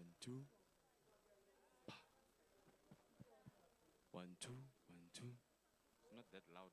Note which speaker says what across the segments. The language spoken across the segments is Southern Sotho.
Speaker 1: 1 2. Pa. 1 2 1 2. It's not that loud.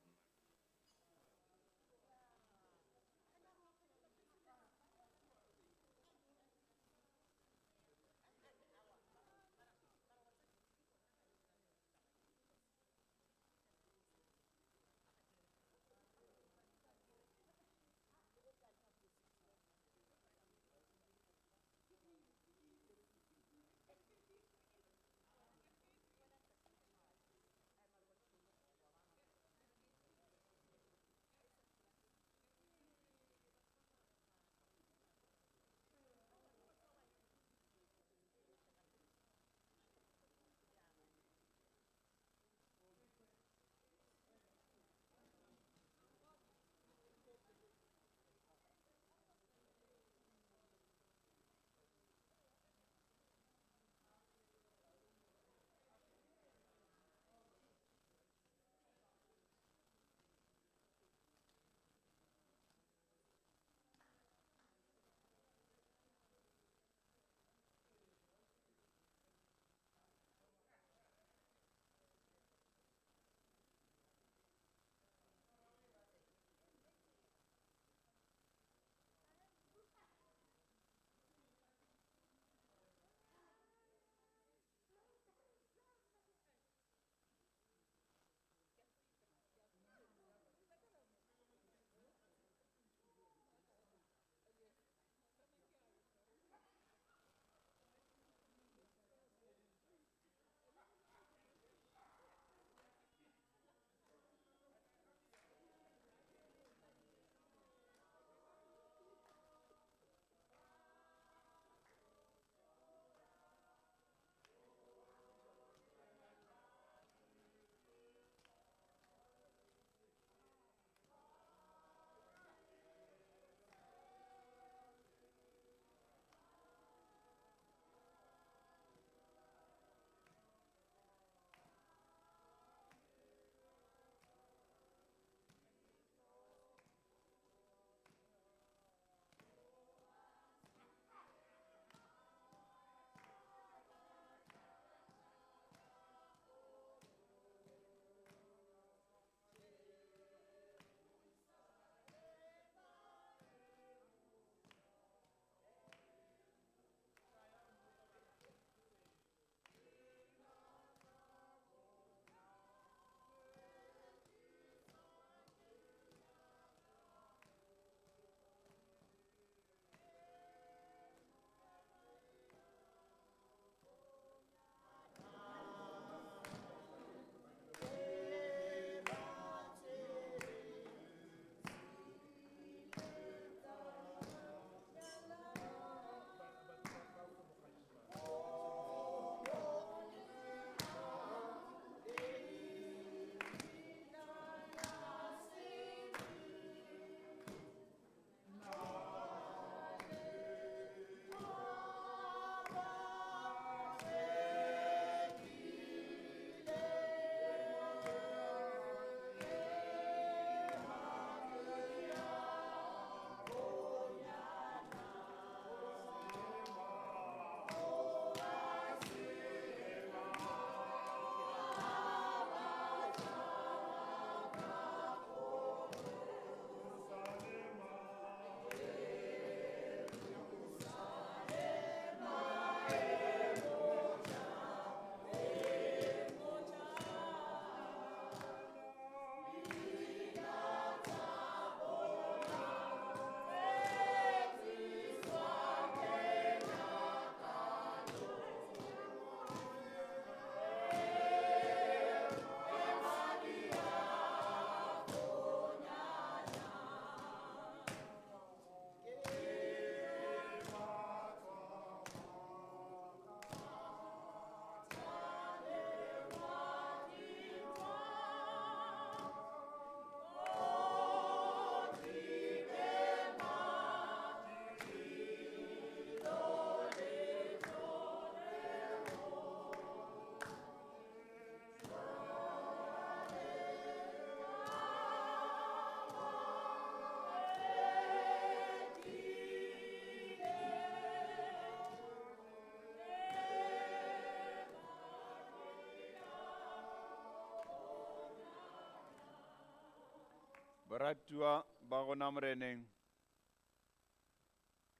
Speaker 2: Baratuwa ba rona Moreneng,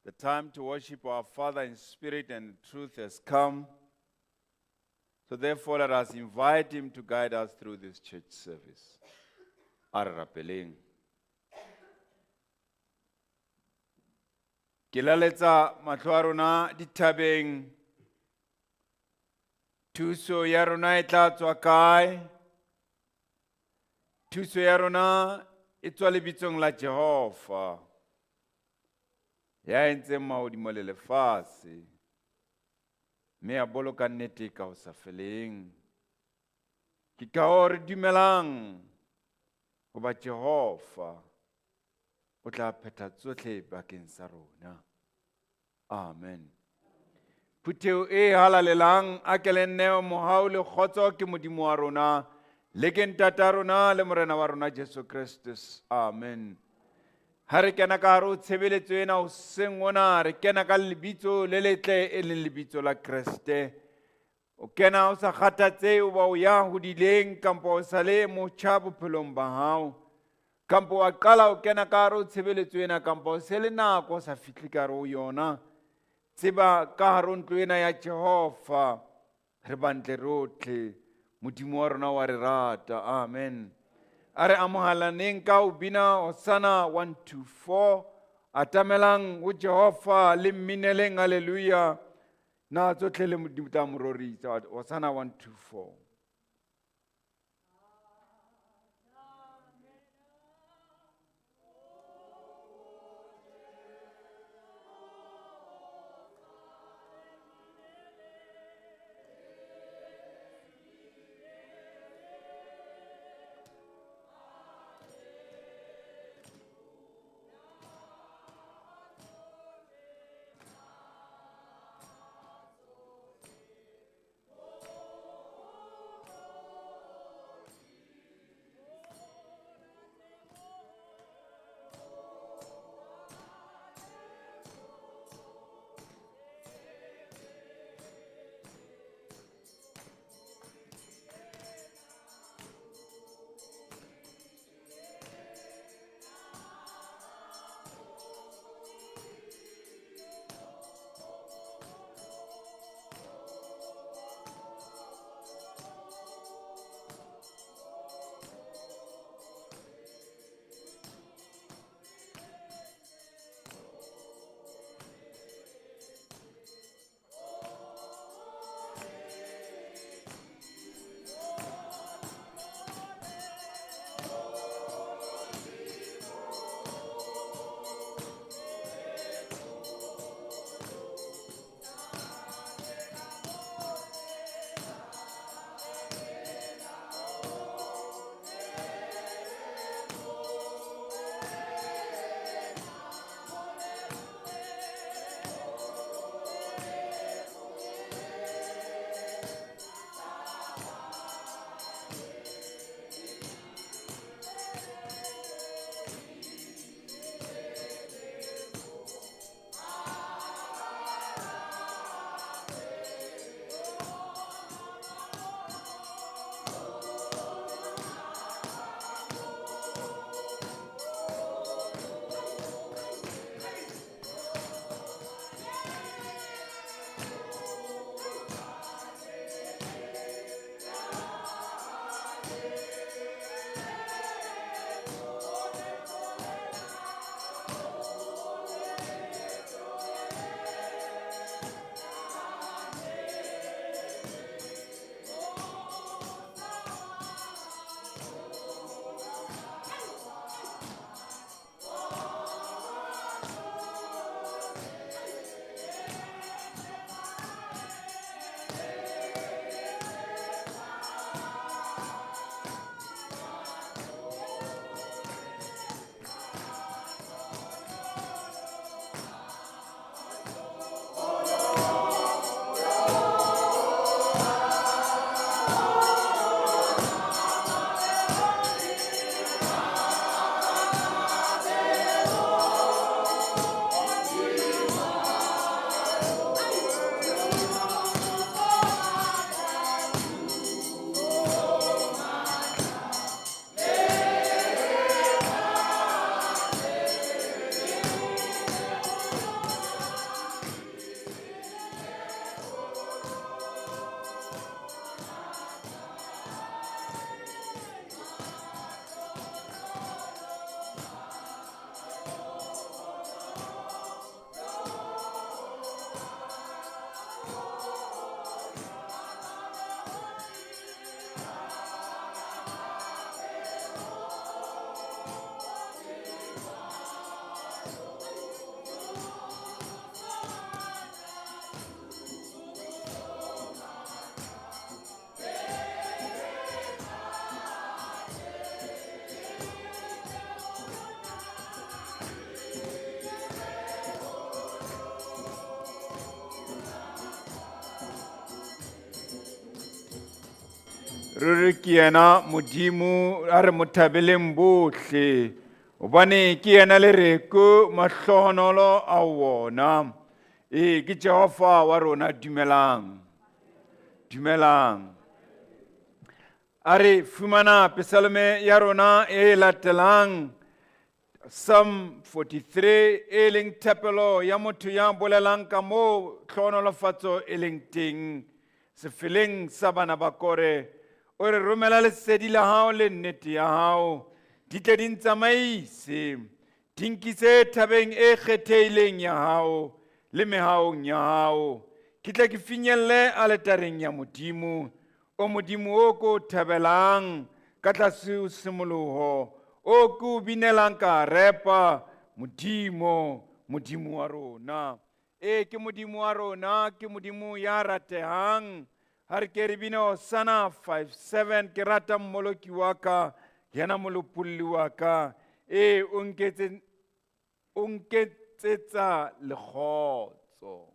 Speaker 2: the time to worship our Father in spirit and truth has come. So therefore, let us invite him to guide us through this church service. A re rapeleng. Ke laletsa mahlo a rona dithabeng. Thuso ya rona e tla tswa kae? Thuso ya rona e tswa lebitsong la Jehova. Ya entseng mahodimo le lefatshe. Mme a boloka nnete ka ho sa feleng. Ke ka hoo re dumelang hoba Jehova o tla phetha tsohle bakeng sa rona. Amen. Phutheho e halalelang a ke le neo mohau le kgotso ke Modimo wa rona le ke ntata rona le morena wa rona Jesu Kristus. Amen. Ha re kena ka hare ho tshebeletso ena hoseng ona, re kena ka lebitso le letle e leng lebitso la Kreste. O kena o sa kgathatsehe hoba o ya hodileng kampo o sa le motjha bophelong ba hao. Kampo wa qala o kena ka hare ho tshebeletso ena kampo o se le nako o sa fihle ka hare ho yona. Tseba ka hare ho ntlo ena ya Jehova re bantle rotlhe. Modimo wa rona wa re rata. Amen. A re amohalaneng ka ho bina Hosanna 1 2 4. Atamelang ho Jehova le mmineleng haleluya. Na tsotlhe le Modimo tla mo rorisa. Hosanna 1 2 4. Ruri ke yena Modimo a re mo thabeleng bohle. Hobane ke yena lereko mahlohonolo a wona. Ee, ke Jehova wa rona dumelang. Dumelang. A re fumana pesalome ya rona e latelang Psalm 43 e leng thapelo ya motho ya bolelang ka moo tlhohonolofatso e leng teng sefeleng sa bana ba Kore. O re romela lesedi la hao le nnete ya hao di tle di ntsamaise di nkise thabeng e kgethehileng ya hao le mehaong ya hao ke tle ke finyelle aletareng ya Modimo o Modimo o ko thabelang ka tlase ho simoloho o ke o binelang ka repa Modimo Modimo wa rona e ke Modimo wa rona ke Modimo ya ratehang ha re ke re bine Hosana 57 ke rata mmoloki wa ka yena molopolli wa ka e o nketse o nketsetsa lekgotso.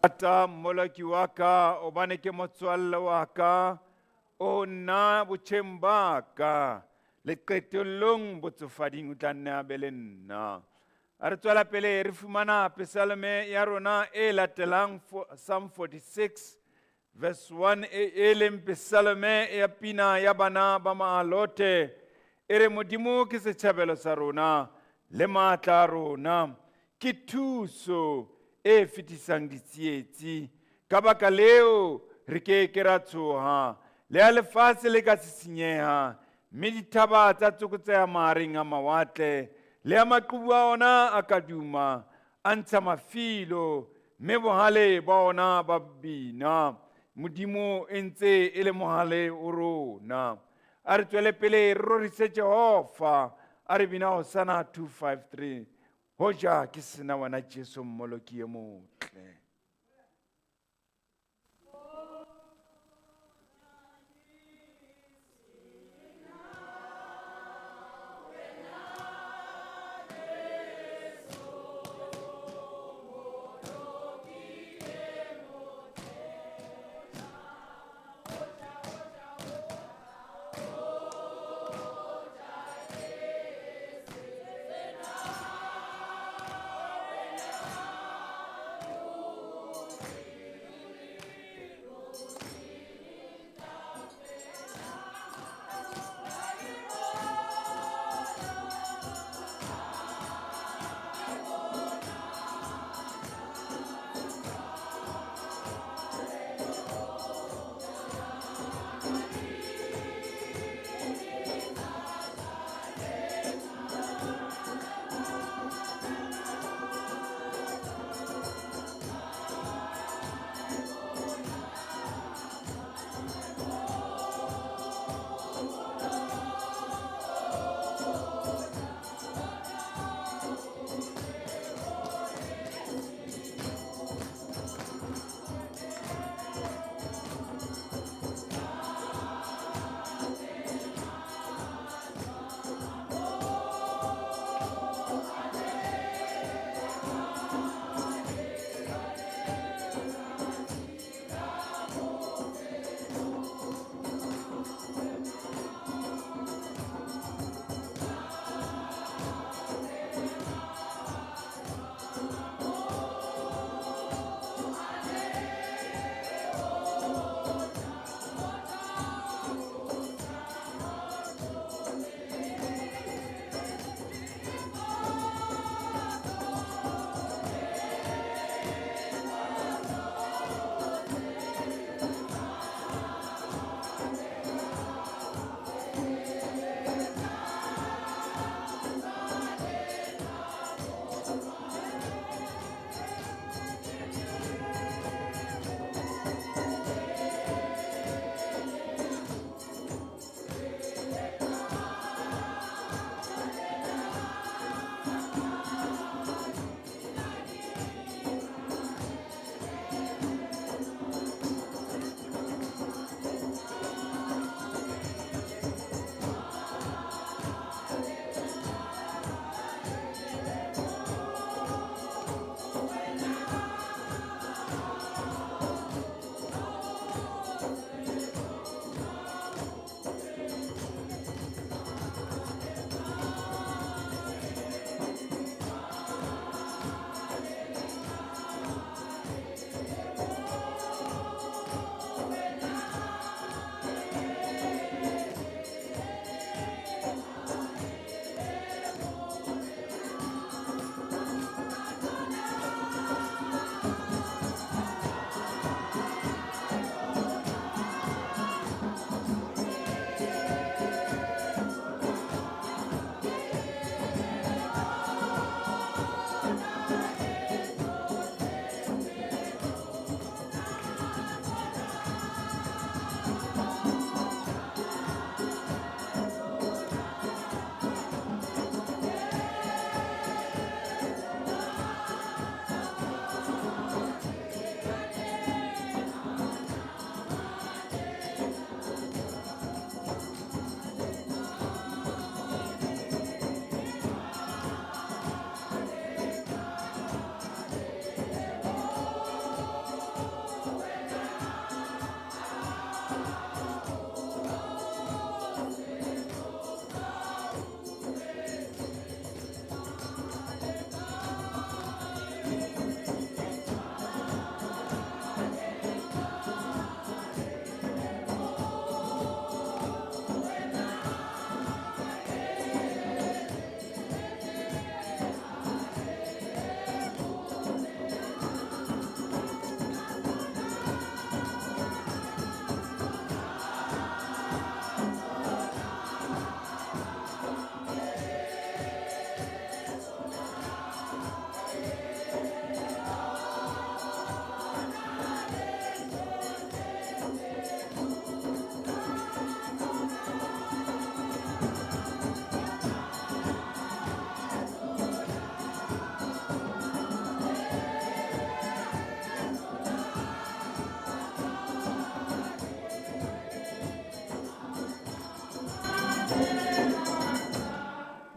Speaker 2: Rata mmoloki wa ka hobane ke motswalle wa ka o nna botjheng ba ka le qetellong botsofading o tla nne a be le nna. A re tswela pele re fumana pesalome ya rona e latelang Psalm 46 verse 1 e leng pesalome ya pina ya bana ba Maalote e re Modimo ke setjhabelo sa rona le matla a rona ke thuso e fetisang ditsietsi ka baka leo re ke ke ra tshoha le ha lefatshe le ka sisinyeha mme dithaba tsa tsokotseha mahareng a mawatle le ha maqhubu a ona a ka duma a ntsha mafilo mme bohale ba ona ba bina Modimo e ntse e le mohale o rona. A re tswele pele re rorise Jehova a re bina Hosana 253 hoja ke sena wena Jesu mmoloki e motle.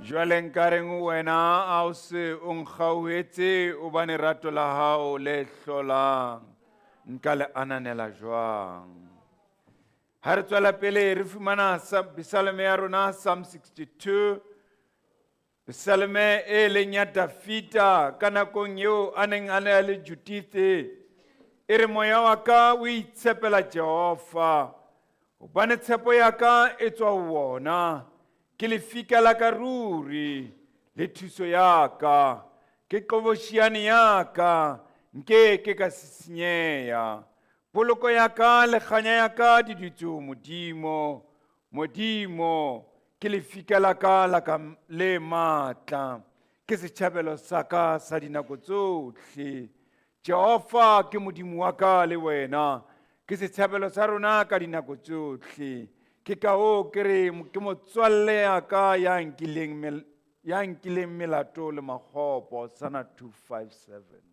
Speaker 2: Jwale nka reng ho wena a o se o nkgauhetse hobane rato la hao le hlolang nka le ananela jwang. Ha re tswela pele re fumana psalme ya rona Psalm 62, psalme e leng ya Dafita ka nakong eo a neng a ne a le Judithe. E re moya wa ka o itshepela Jehova, hobane tshepo ya ka e tswa ho wona. Ke lefika la ka ruri le thuso ya ka, ke qoboshiane ya ka, nke ke ka sisinyeha. Poloko ya ka le kganya ya ka di dutse ho Modimo. Modimo ke lefika la ka la ka le matla, ke setjhabelo sa ka sa dinako tsohle. Jehova ke Modimo wa ka le wena, ke setshabelo sa rona ka dinako tsohle. Ke ka hoo ke re ke motswalle ya ka ya nkileng ya nkileng melato le makgopo. Sana 257.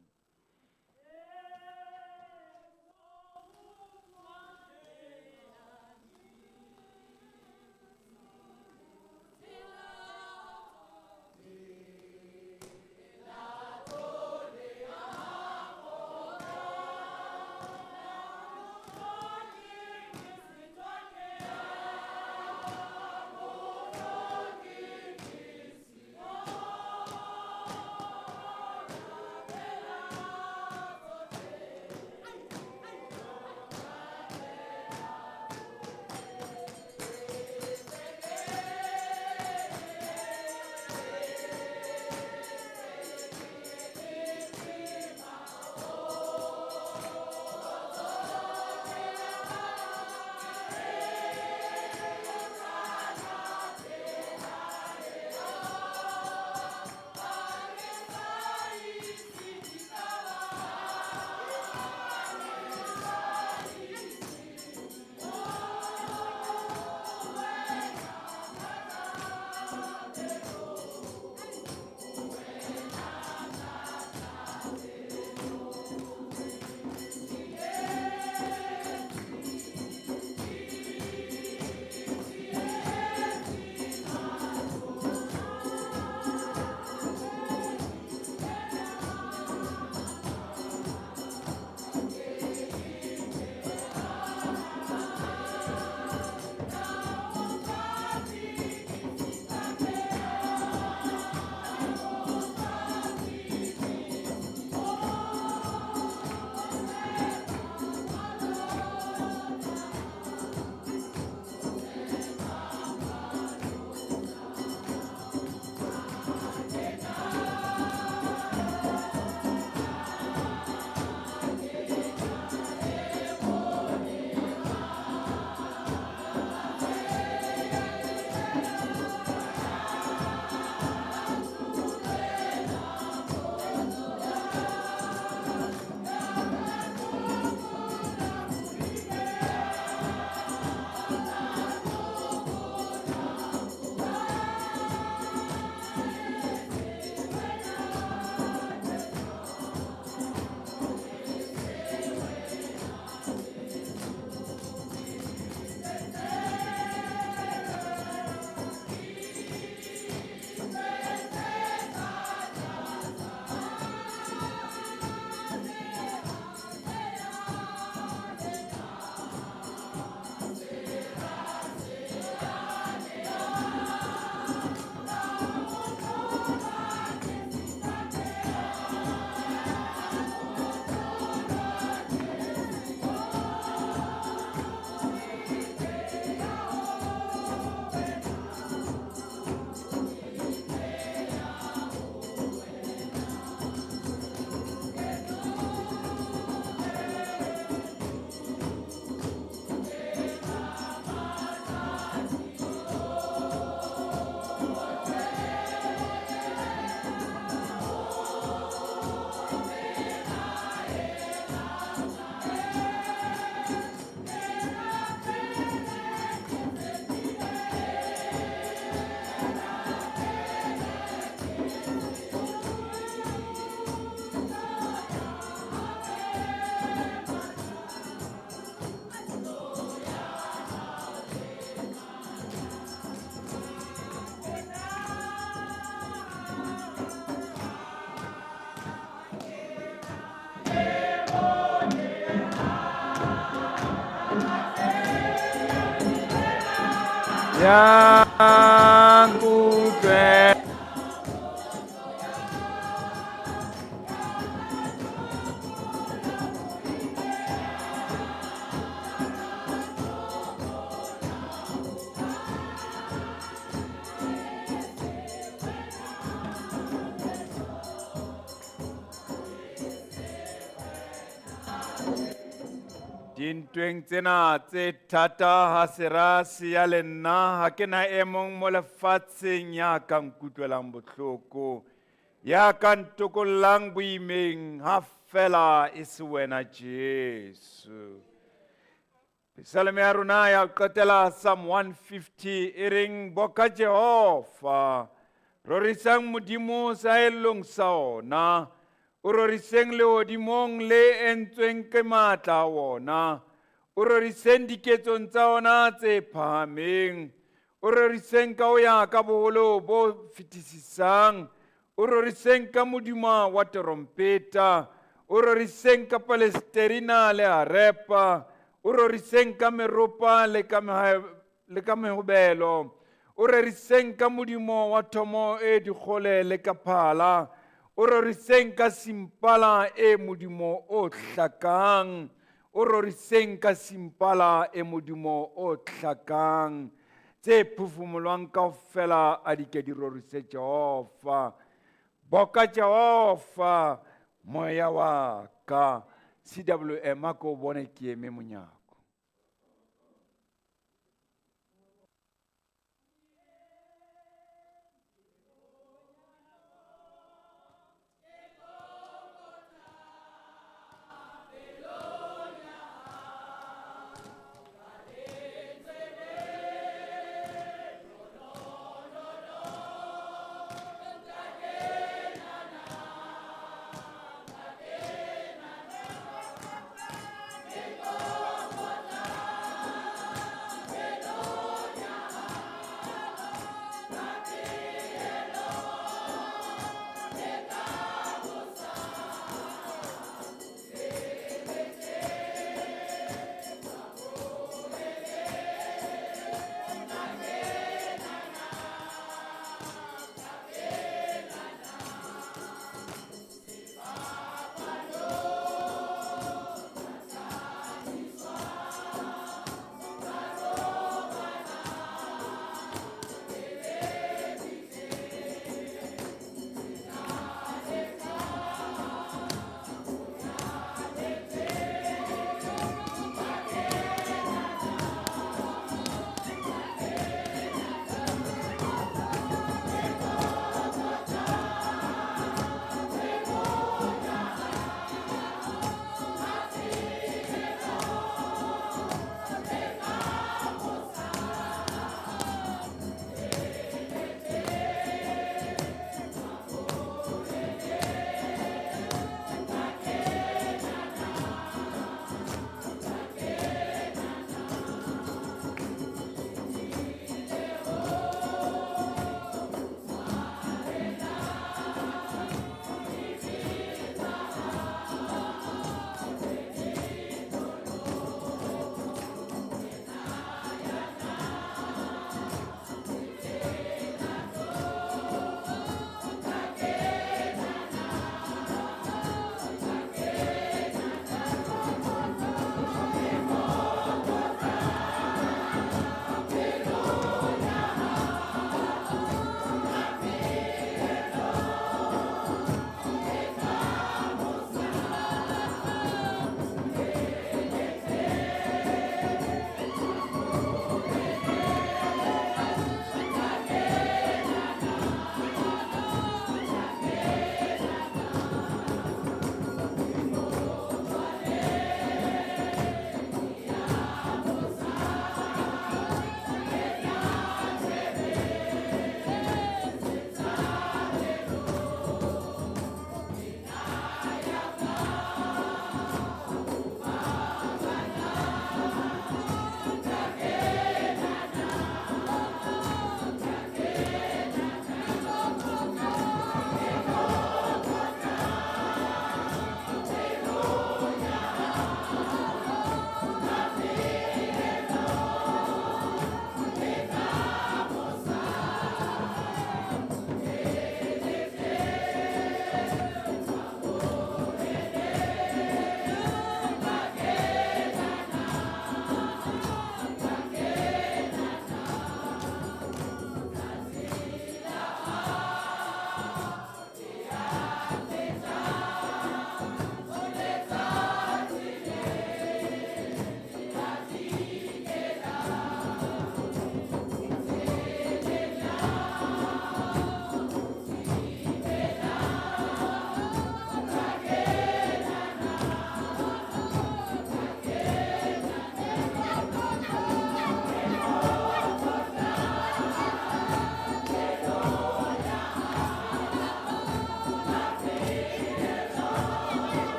Speaker 2: Ya nkutlwe. Dintweng tsena tse thata ha sera se ya le nna ha ke na e mong mo lefatsheng ya ka nkutlwelang bohloko ya ka ntokollang boimeng ha fela e se wena Jesu. Psalme ya rona ya ho qetela Psalm 150 e reng boka Jehova rorisang Modimo saellong sa ona o roriseng lehodimong le entsweng ke matla a wona o roriseng diketsong tsa ona tse phahameng o roriseng ka ho ya ka boholo bo fetisisang o roriseng ka moduma wa terompeta o roriseng ka palesterina le harepa o roriseng ka meropa le ka le ka mehobelo o roriseng ka modimo wa thomo e dikgole le ka phala o roriseng ka simpala e modimo o hlakang o roriseng ka simpala e modimo o hlakang tse phufumolwang kaofela a di ke di rorise Jehova boka Jehova moya wa ka CWM a ko bone ke eme monyako.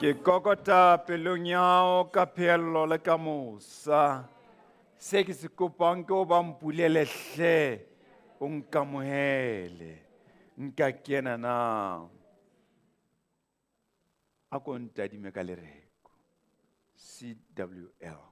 Speaker 2: Ke kokota pelong ya hao ka pheello le ka mosa. Se ke se kopang ke o ba mpulele hle, o nkamohele. Nka kena na. A ko ntadime ka lereko. CWL.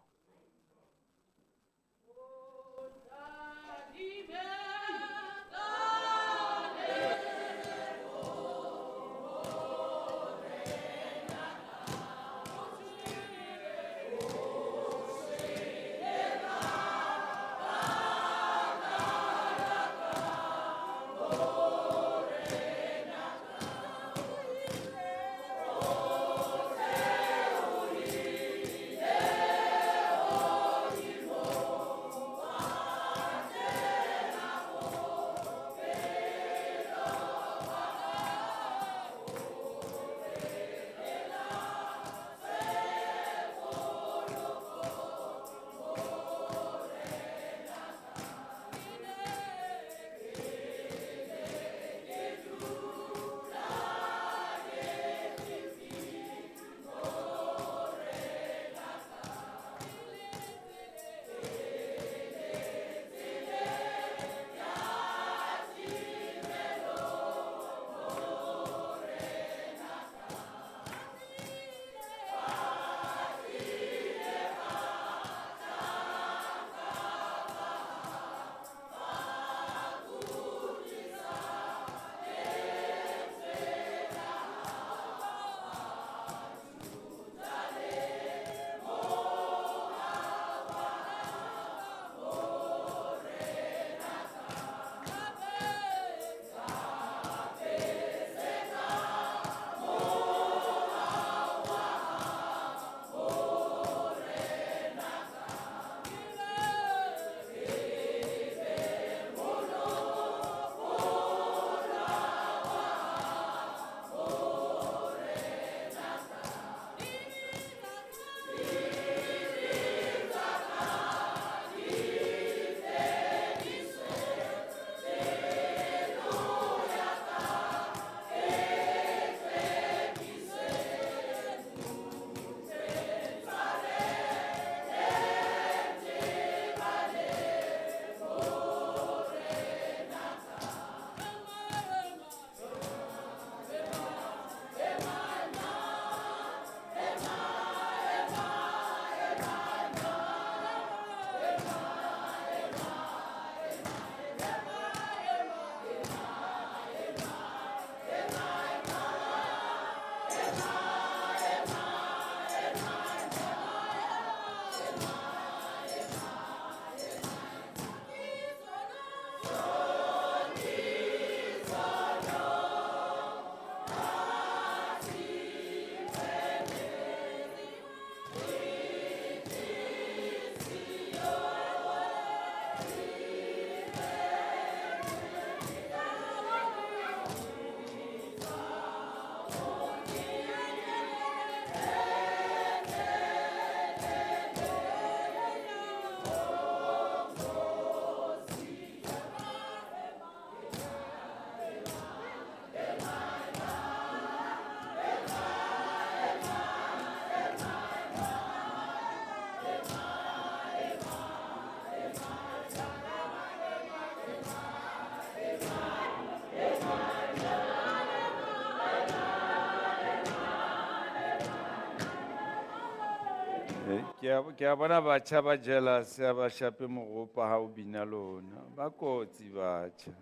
Speaker 2: Ke a bona batjha ba jealous ha ba shape mogopa ha o bina lona. Ba kotsi batjha.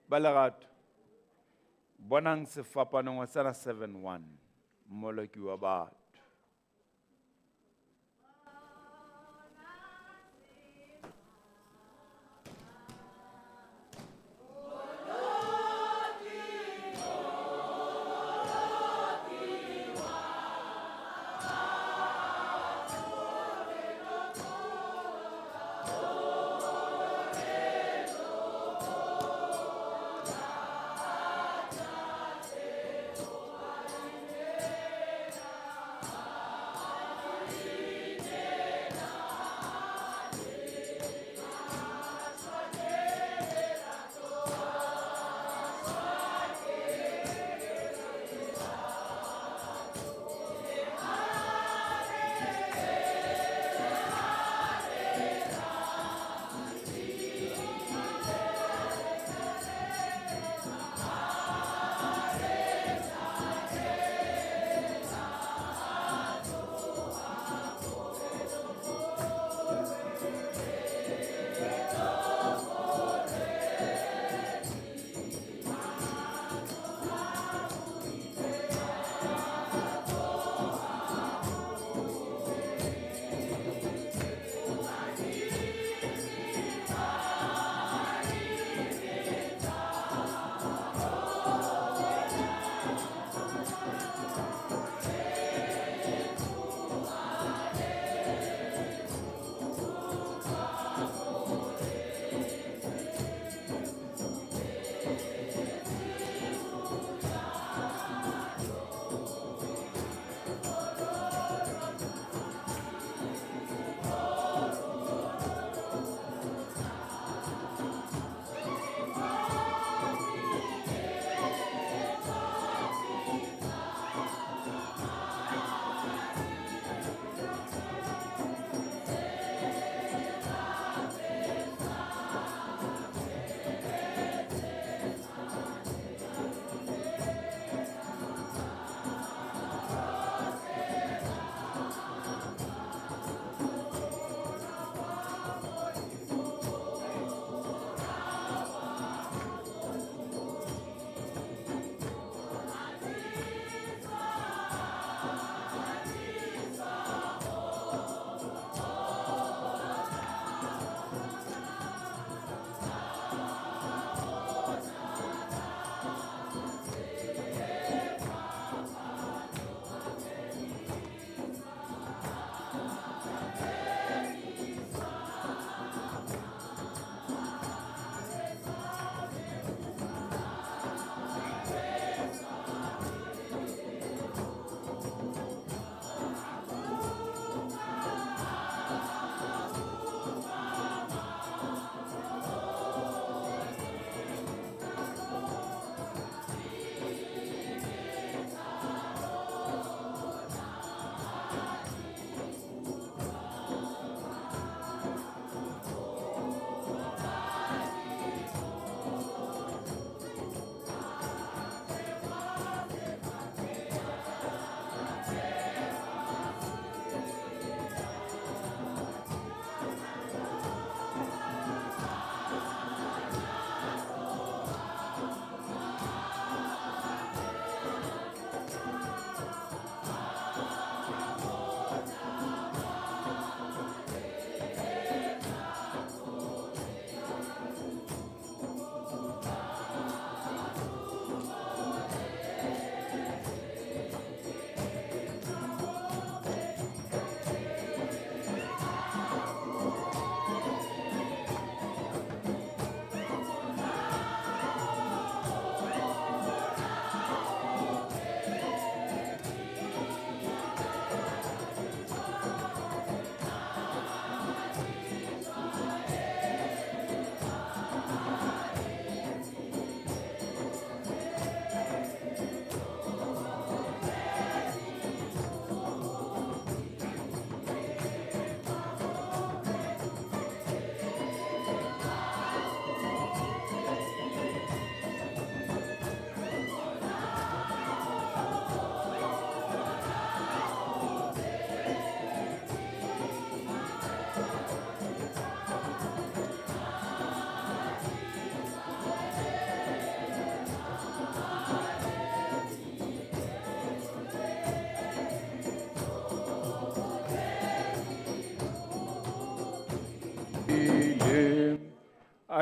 Speaker 2: Ba lerato. Bonang sefapanong wa sana 7-1. Mmoloki wa batho.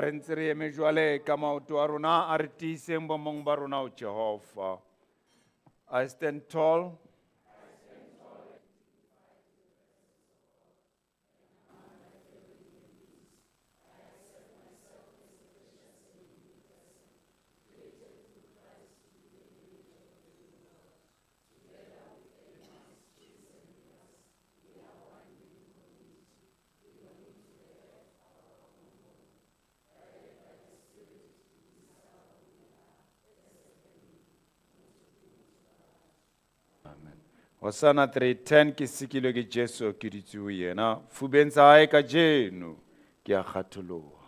Speaker 2: Re ntse re eme jwale ka maoto a rona, a re tiiseng bomong ba rona ho Jehova. I stand tall. Hosanna 3:10 ke sikilwe ke Jesu ke dutse ho yena fubeng sa hae kajeno ke a kgatholoha.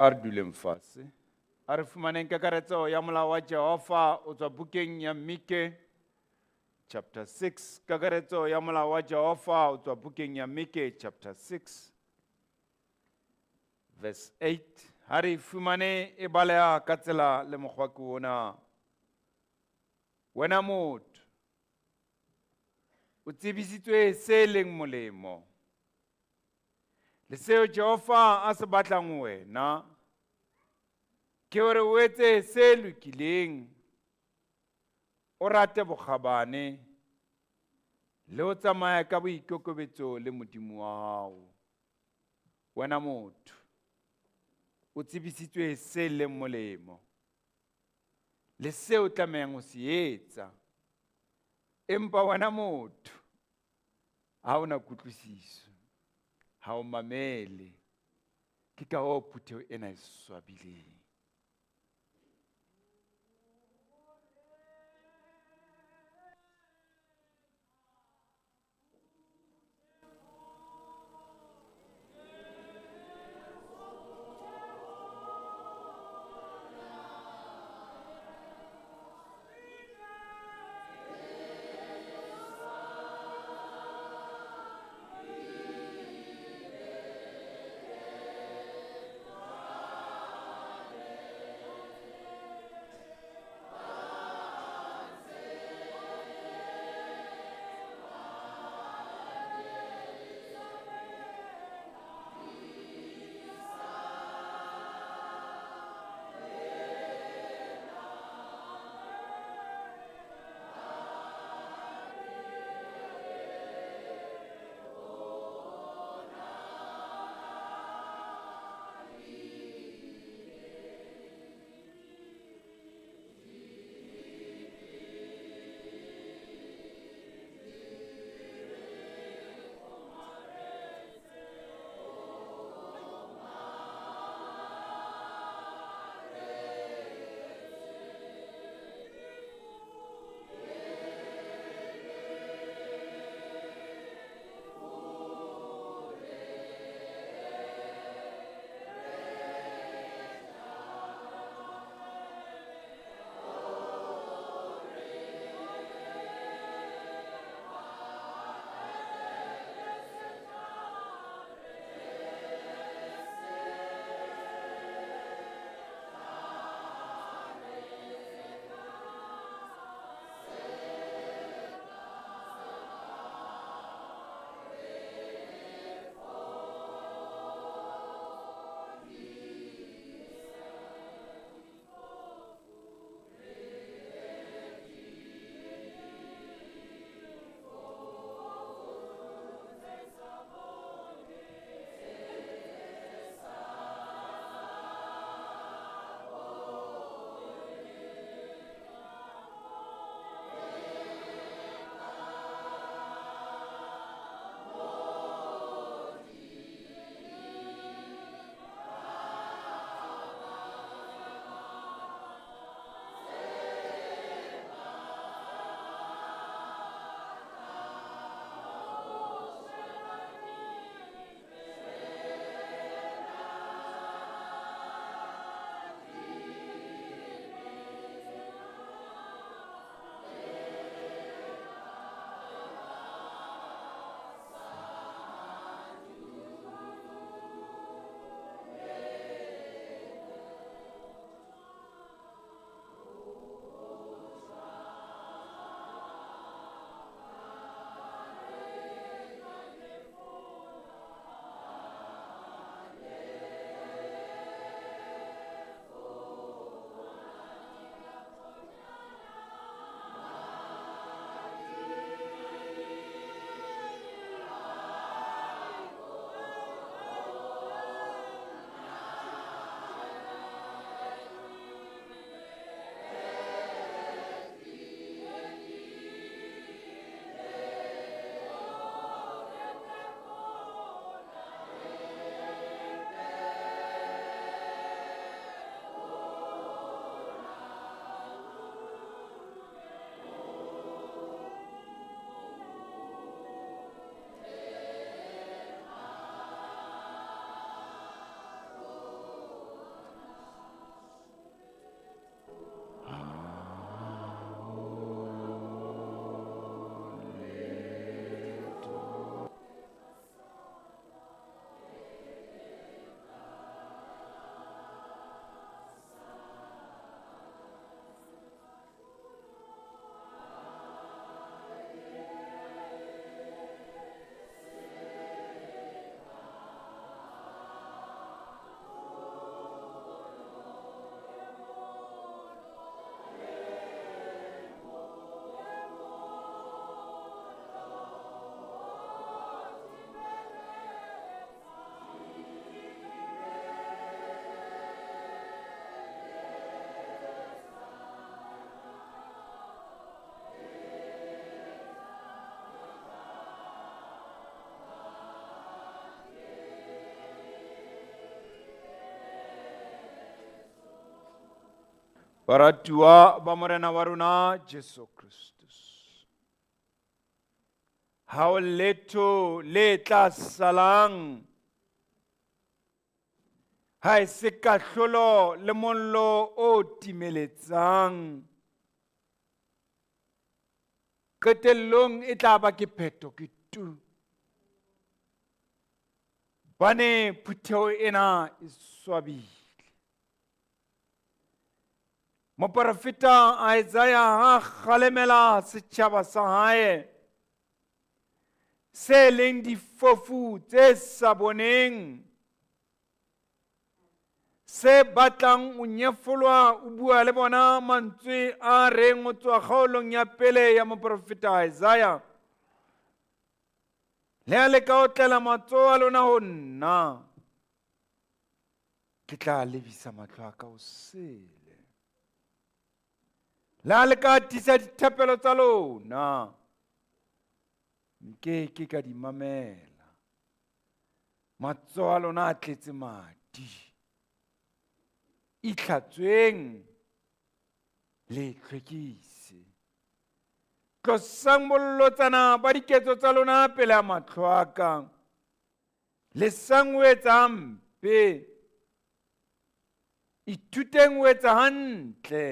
Speaker 2: A re duleng fatshe. A re fumaneng kakaretso ya molao wa Jehova o tswa bukeng ya Mike chapter 6. Kakaretso ya molao wa Jehova o tswa bukeng ya Mike chapter 6 verse 8. Ha re e fumane e baleha ka tsela le mokgwa ke ona. Wena motho, o tsebisitswe se leng molemo le seo Jehova a se batlang ho wena ke hore o etse se lokileng, o rate bokgabane le ho tsamaya ka boikokobetso le Modimo wa hao. Wena motho, o tsebisitswe se leng molemo le seo o tlamehang ho se etsa, empa wena motho ha o na kutlwisiso, ha o mamele. Ke ka hoo phutheho ena e swabileng. Baratuwa ba Morena wa rona Jesu Kristus. Ha o letho le tla salang ha e se kahlolo le mollo o timeletsang. Qetellong e tla ba ke pheto ke tu. Bane phutheho ena e swabile. Moporofeta Isaiah a kgalemela setjhaba sa hae se leng difofu tse sa boneng se batlang o nyefolwa o bua le bona mantswe a reng o tswa kgaolong ya pele ya moporofeta Isaiah le a le ka otlela matsoho a lona ho nna Ke tla lebisa mahlo a ka o sele. Le ha le ka atisa dithapelo tsa lona, nke ke ka di mamela. Matsoho a lona a tletse madi. Itlhatsweng le tlhwekise. Tlosang bolotsana ba diketso tsa lona pele a mahlo a ka. Lesang ho etsa hampe. Ithuteng ho etsa hantle.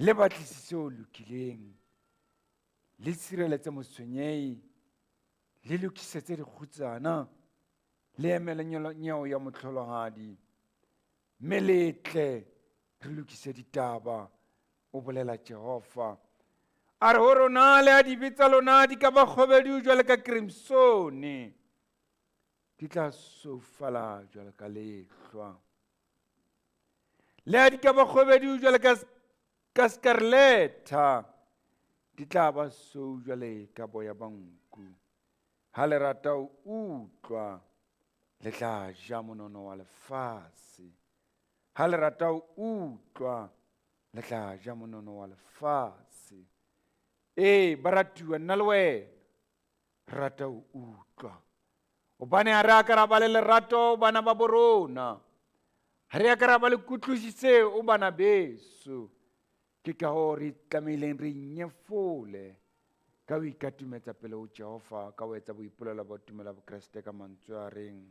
Speaker 2: Le batlisise o lokileng. Le sireletse motshwenyehi. Le lokisetse dikgutsana. Le emele nyeo ya mohlolohadi. Mme le tle re lokise ditaba, o bolela Jehova. A re ho rona, le ha dibe tsa lona di ka ba kgobedu jwale ka krimsone, di tla soufala jwale ka lehlwa. Le ha di ka ba kgobedu jwale ka, ka scarletta, di tla ba sou jwale ka boya ba nku. Ha le rata ho utlwa, le tla ja monono wa lefatshe. Ha le rata ho utlwa, le tla ja monono wa lefatshe. Ee, baratuwa, nna le wena re rata ho utlwa. Hobane ha re a ka ra ba le lerato bana ba borona. Ha re a ka ra ba le kutlwisise o bana beso. Ke ka hoo re tlamehileng re nyefole ka ho ikatumetsa pele ho Jehova ka ho etsa boipolelo ba tumelo ya Bokreste ka mantswe a reng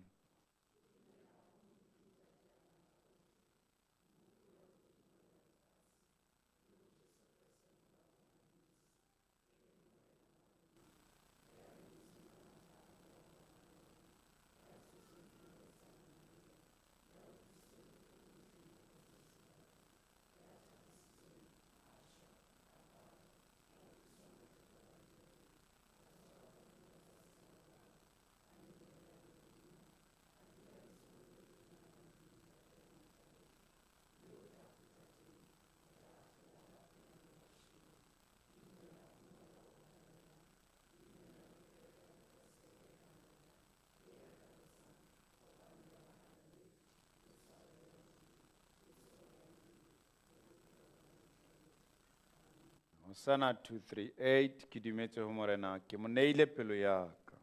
Speaker 2: Hosana 238 ke dumetse ho Morena ke mo neile pelo ya ka.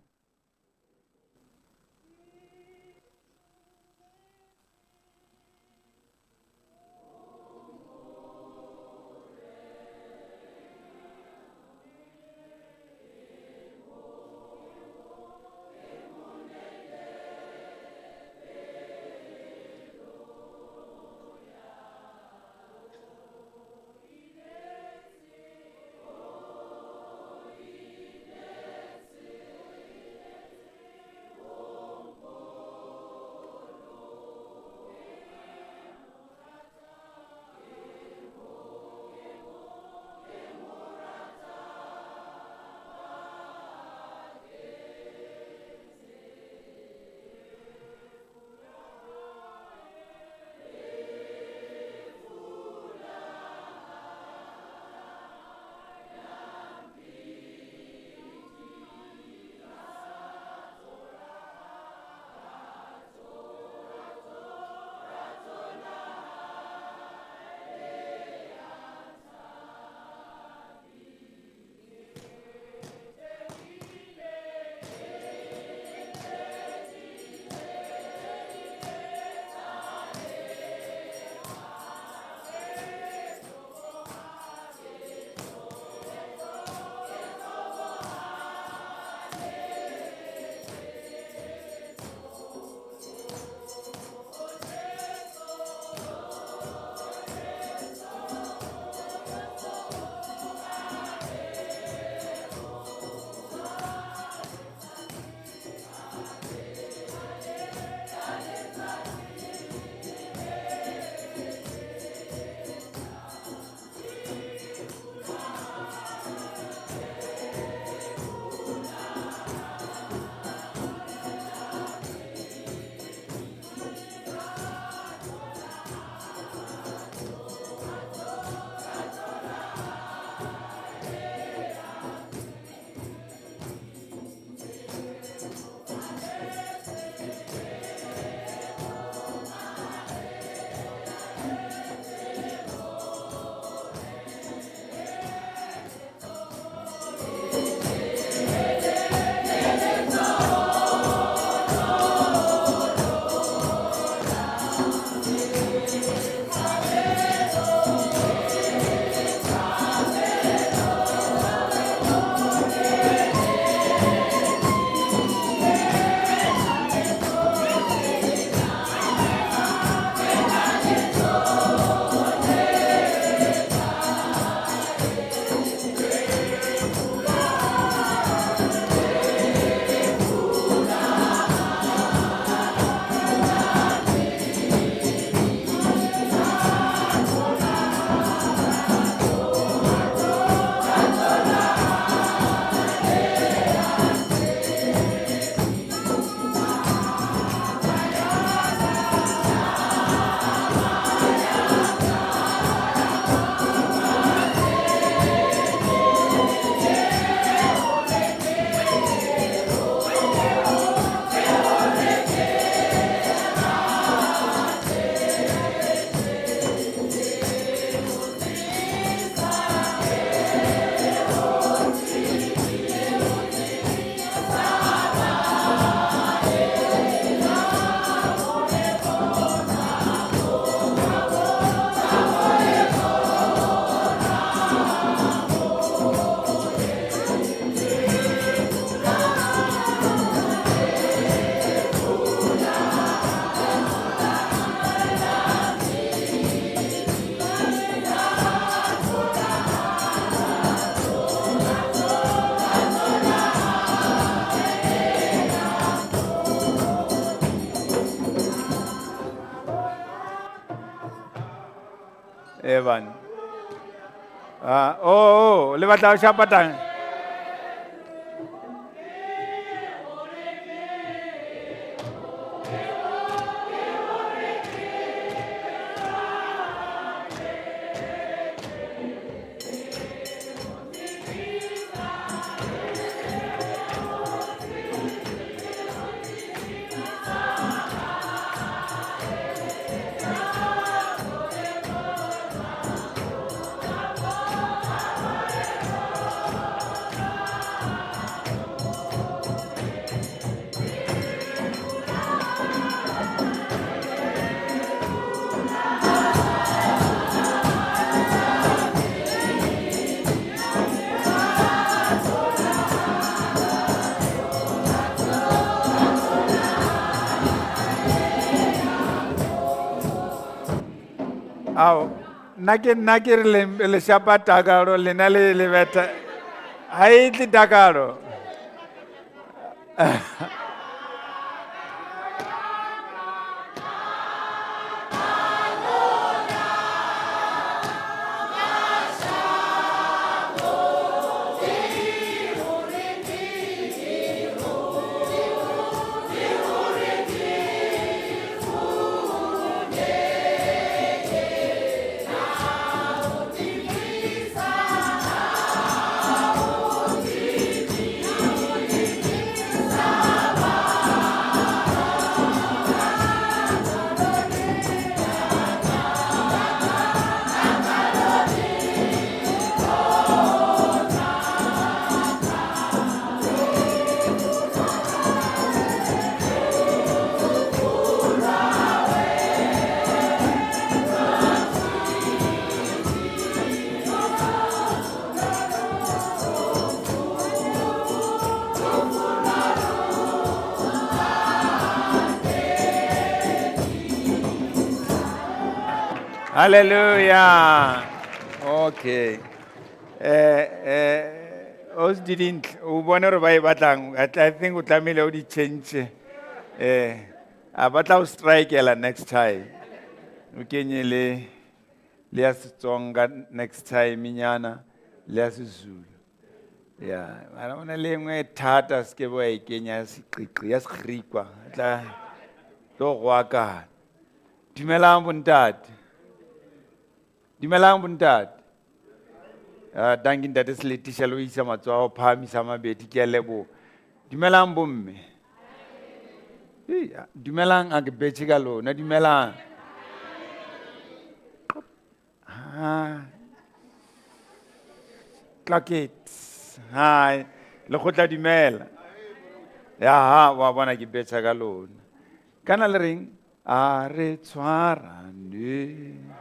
Speaker 2: Evan. Ah, oh, oh, le batla ho shapa tang. Ao, nna ke re le shapa takalo lena le le betha. Ha e tle takalo. Hallelujah. Okay. Os di dintle o bone gore ba e batlang I think o tlamehile o di change a batla o strikela next time o kenye le ya Setsonga next time nyana le ya Sezulu. Ya, mara o na le e nngwe e thata se ke wa e kenya ya seqiqi ya segrikwa tla tlo go akana. Dumelang bontate. Dumelang bontate. Ah, dankie ntate Seletisha le ho isa matsoho a ho phahamisa mabedi, ke a leboha. Dumelang bomme. Ei, dumelang a ke betjhe ka lona, dumelang. Ah. Clock it. Hi. Lekgotla dumela. Ya ha, wa bona ke betjha ka lona. Kana le reng? A re tshwarane.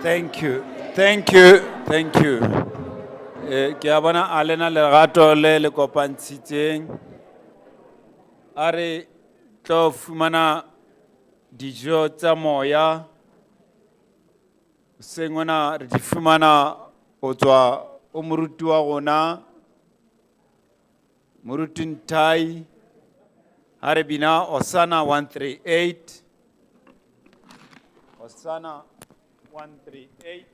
Speaker 2: Thank you. Thank you. Thank you. Ke a bona a lena lerato le le kopantshitseng. A re tlo fumana dijo tsa moya. Hoseng hona re di fumana ho tswa ho moruti wa rona, Moruti Ntai, ha re bina Osana 138. Osana 138.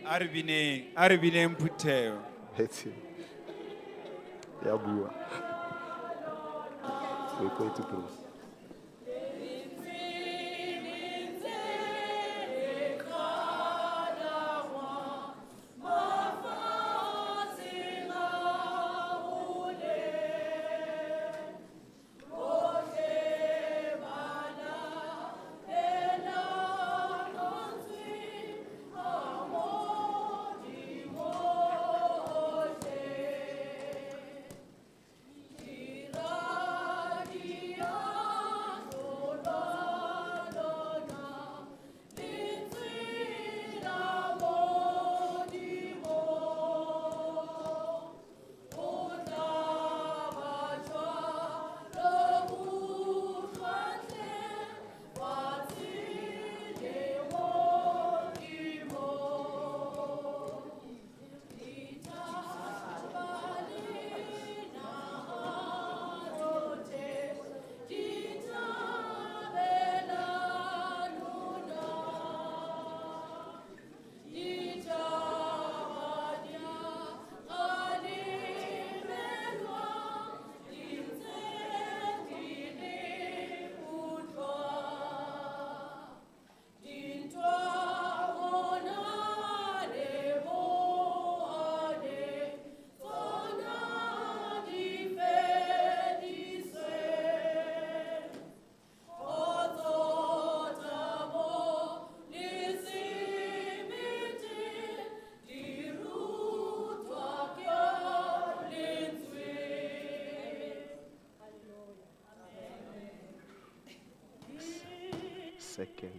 Speaker 2: A re bineng, a re bineng phutheo.
Speaker 3: Etse. Ya bua. O ikwetse bro. Second.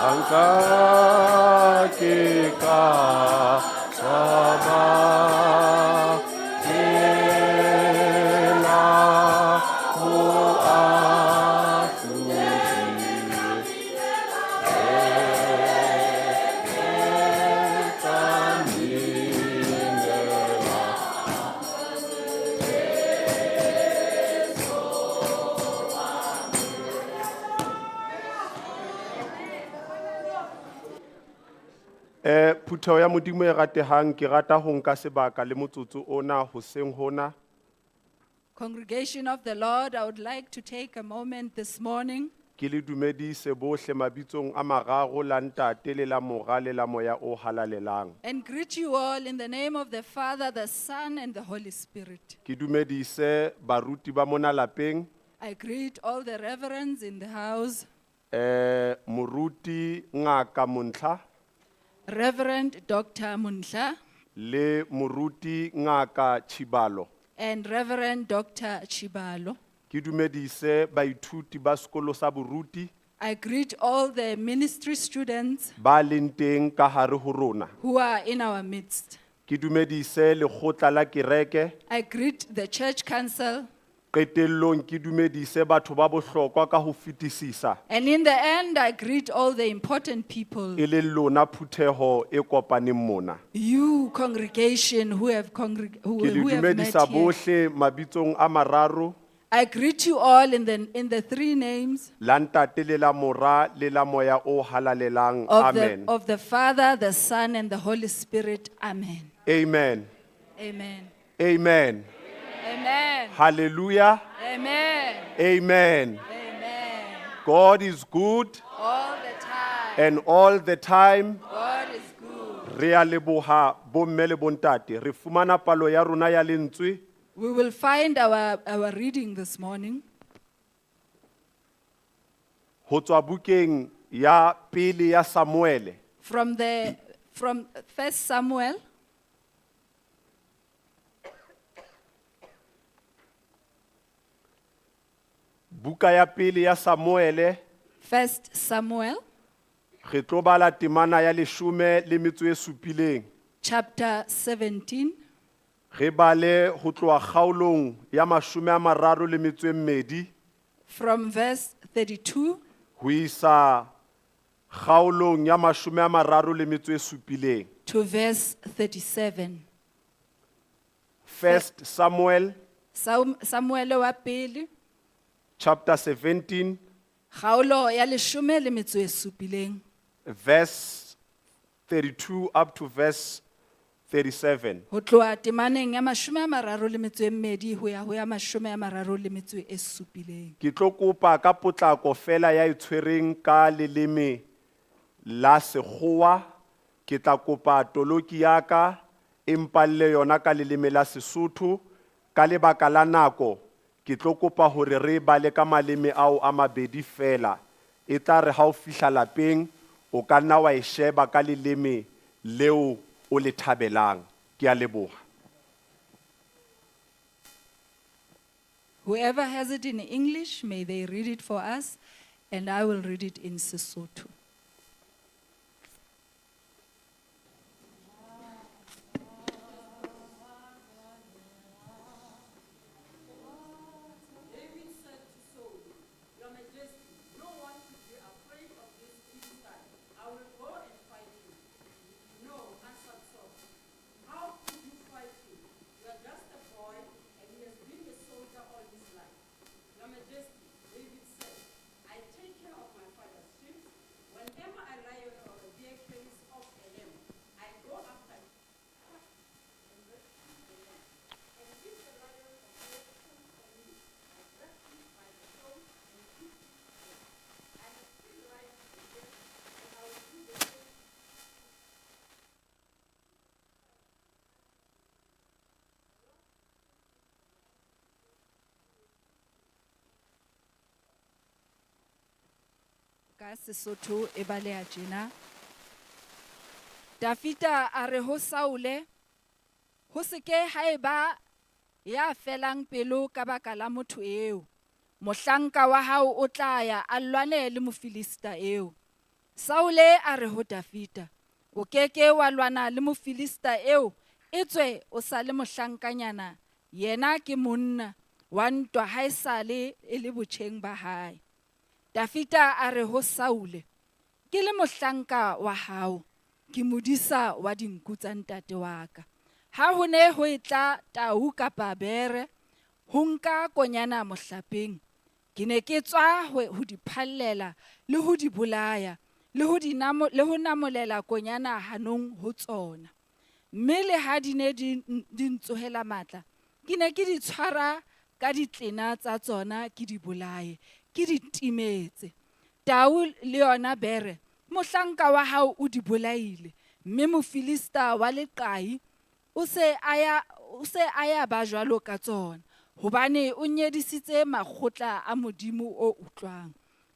Speaker 3: Ha nka ke ka tshaba, tsela moahlodi. O tla nkinela. Phutheho ya Modimo e ratehang ke rata ho nka sebaka le motsotso ona hoseng hona.
Speaker 4: Congregation of the Lord, I would like to take a moment this morning
Speaker 3: Ke le dumedise bohle mabitsong a mararo la Ntate le la Mora le la Moya o Halalelang.
Speaker 4: and greet you all in the name of the Father, the Son, and the Holy Spirit.
Speaker 3: Ke dumedise baruti ba mona lapeng,
Speaker 4: I greet all the reverends in the house,
Speaker 3: moruti Ngaka Montlha
Speaker 4: Reverend Dr. Munla
Speaker 3: le moruti Ngaka Chibalo.
Speaker 4: and Reverend Dr. Chibalo.
Speaker 3: Ke dumedise baithuti ba sekolo sa boruti
Speaker 4: I greet all the ministry students
Speaker 3: ba leng teng ka hare ho rona.
Speaker 4: who are in our midst.
Speaker 3: Ke dumedise lekgotla la kereke.
Speaker 4: I greet the church council.
Speaker 3: Qetellong ke dumedise batho ba bohlokwa ka ho fetisisa
Speaker 4: And in the end, I greet all the important people,
Speaker 3: e leng lona phutheho e kopaneng mona.
Speaker 4: you congregation who have,
Speaker 3: Ke le
Speaker 4: who have met
Speaker 3: dumedisa
Speaker 4: here.
Speaker 3: bohle mabitsong a mararo
Speaker 4: I greet you all in the three names
Speaker 3: la Ntate le la Mora le la Moya o Halalelang.
Speaker 4: of the,
Speaker 3: Amen.
Speaker 4: of the Father, the Son, and the Holy Spirit. Amen.
Speaker 3: Amen.
Speaker 4: Amen.
Speaker 3: Amen.
Speaker 4: Amen.
Speaker 3: Hallelujah.
Speaker 4: Amen.
Speaker 3: Amen.
Speaker 4: Amen.
Speaker 3: God is good
Speaker 4: All the time.
Speaker 3: and all the time.
Speaker 4: God is good.
Speaker 3: Re a leboha bomme le bontate. Re fumana palo ya rona ya lentswe
Speaker 4: We will find our reading this morning
Speaker 3: ho tswa bukeng ya pele ya Samuele.
Speaker 4: from First Samuel
Speaker 3: Buka ya pele ya Samuele
Speaker 4: First Samuel
Speaker 3: re tlo bala temana ya leshome le metso e supileng.
Speaker 4: chapter 17
Speaker 3: Re bale ho tloha kgaolong ya 32
Speaker 4: from verse 32
Speaker 3: ho isa kgaolong ya 37.
Speaker 4: to verse 37.
Speaker 3: First Samuel
Speaker 4: Samuel wa pele
Speaker 3: chapter 17
Speaker 4: kgaolo ya leshome le metso e supileng
Speaker 3: verse 32 up to verse 37.
Speaker 4: ho tloha temaneng ya 32 ho ya ho ya 37.
Speaker 3: Ke tlo kopa ka potlako fela ya e tshwereng ka leleme la sekgowa, ke tla kopa toloki ya ka e mpalle yona ka leleme la Sesotho. Ka lebaka la nako ke tlo kopa hore re bale ka maleme ao a mabedi fela. E tla re ha o fihla lapeng o ka nna wa e sheba ka leleme leo o le thabelang. Ke a leboha.
Speaker 4: Whoever has it in English, may they read it for us, and I will read it in Sesotho.
Speaker 5: David said to Saul, Your Majesty, no one should be afraid of this Philistine. I will go and fight him. No, answered Saul. How could you fight him? You are just a boy, and he has been a soldier all his life. Your Majesty, David said, I take care of my father's sheep. Whenever a lion or a bear carries off a lamb, I go after it and rescue the lamb. And if a lion or bear comes for me, I grab it by the throat and eat it to death. I have killed lions and bears, and I will do the same.
Speaker 4: Ka Sesotho e baleha tjena. Dafita a re ho Saule, ho se ke ha eba ya felang pelo ka baka la motho eo. Mohlanka wa hao o tla ya a lwane le Mofilista eo. Saule a re ho Dafida, o ke ke wa lwana le Mofilista eo, etswe o sa le mohlankanyana, yena ke monna wa ntwa haesale e le botjheng ba hae. Dafida a re ho Saule, ke le mohlanka wa hao, ke modisa wa dinku tsa ntate wa ka. Ha ho ne ho etla tau kapa bere, ho nka konyana mohlapeng, ke ne ke tswa ho di phallela le ho di bolaya, le ho di namo, le ho namolela konyana hanong ho tsona. Mme le ha di ne di ntsohela matla, ke ne ke di tshwara ka ditlena tsa tsona ke di bolaye, ke di timetse. Tau le yona bere, mohlanka wa hao o di bolaile, mme Mofilista wa leqai o se a ya, o se a ya ba jwalo ka tsona, hobane o nyedisitse makgotla a Modimo o utlwang.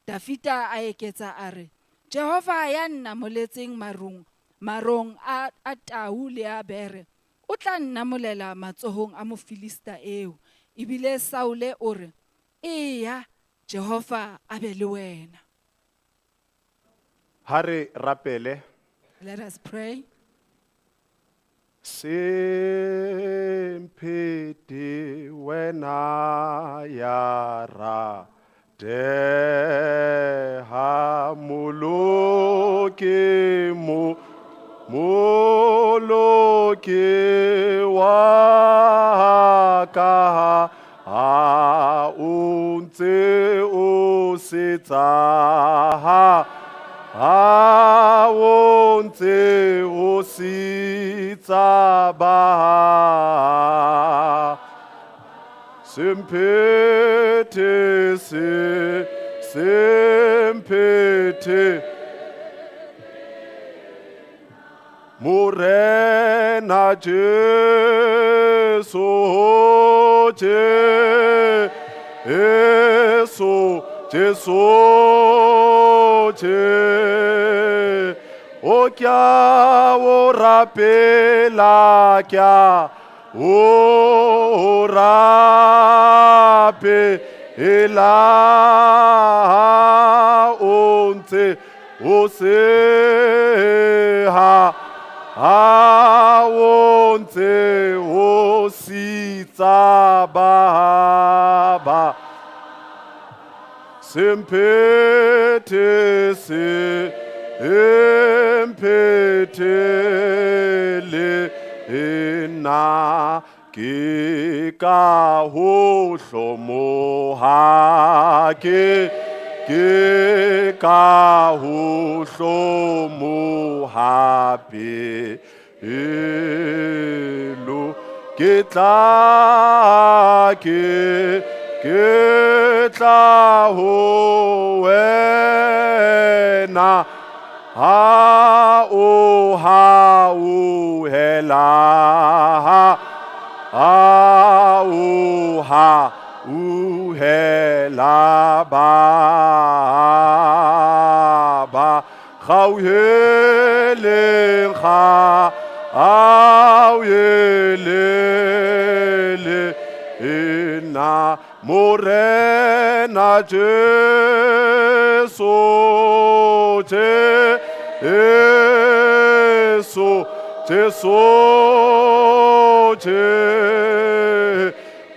Speaker 4: Dafida a eketsa a re, Jehova ya nnamoletseng marong, marong a tau le a bere, o tla nnamolela matsohong a Mofilista eo. Ebile Saule o re, Eya, Jehova a be le wena.
Speaker 3: Ha re rapele.
Speaker 4: Let us pray.
Speaker 3: Semphete wena ya rateha moloki mo moloki wa ka ha o ntse o setsa ha o ntse o sitsa ba Semphete se semphete Morena Jesu Jesu Jesu Je O kya o rapela kya o rapela o ntse o seha ha o ntse o sitsa ba ba Semphete se emphete le nna ke ka ho hlomoha ke ka ho hlomoha pelo ke tla ke tla ho wena ha o hauhela ha o hauhela ba ba gauheleng ga auelele ena Morena Jesu Jesu Jesu Je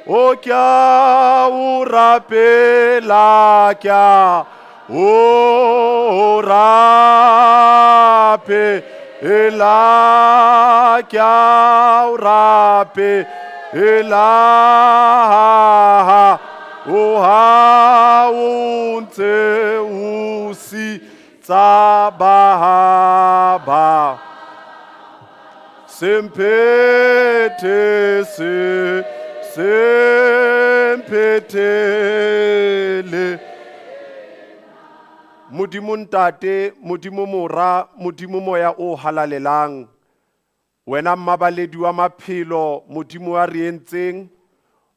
Speaker 3: O kya o rapela kya o rapela kya o rapela o ha o ntse o sitsa ba ba Semphete se semphete le Modimo Ntate, Modimo Mora, Modimo Moya o halalelang. Wena mmabaledi wa maphelo, Modimo wa re entseng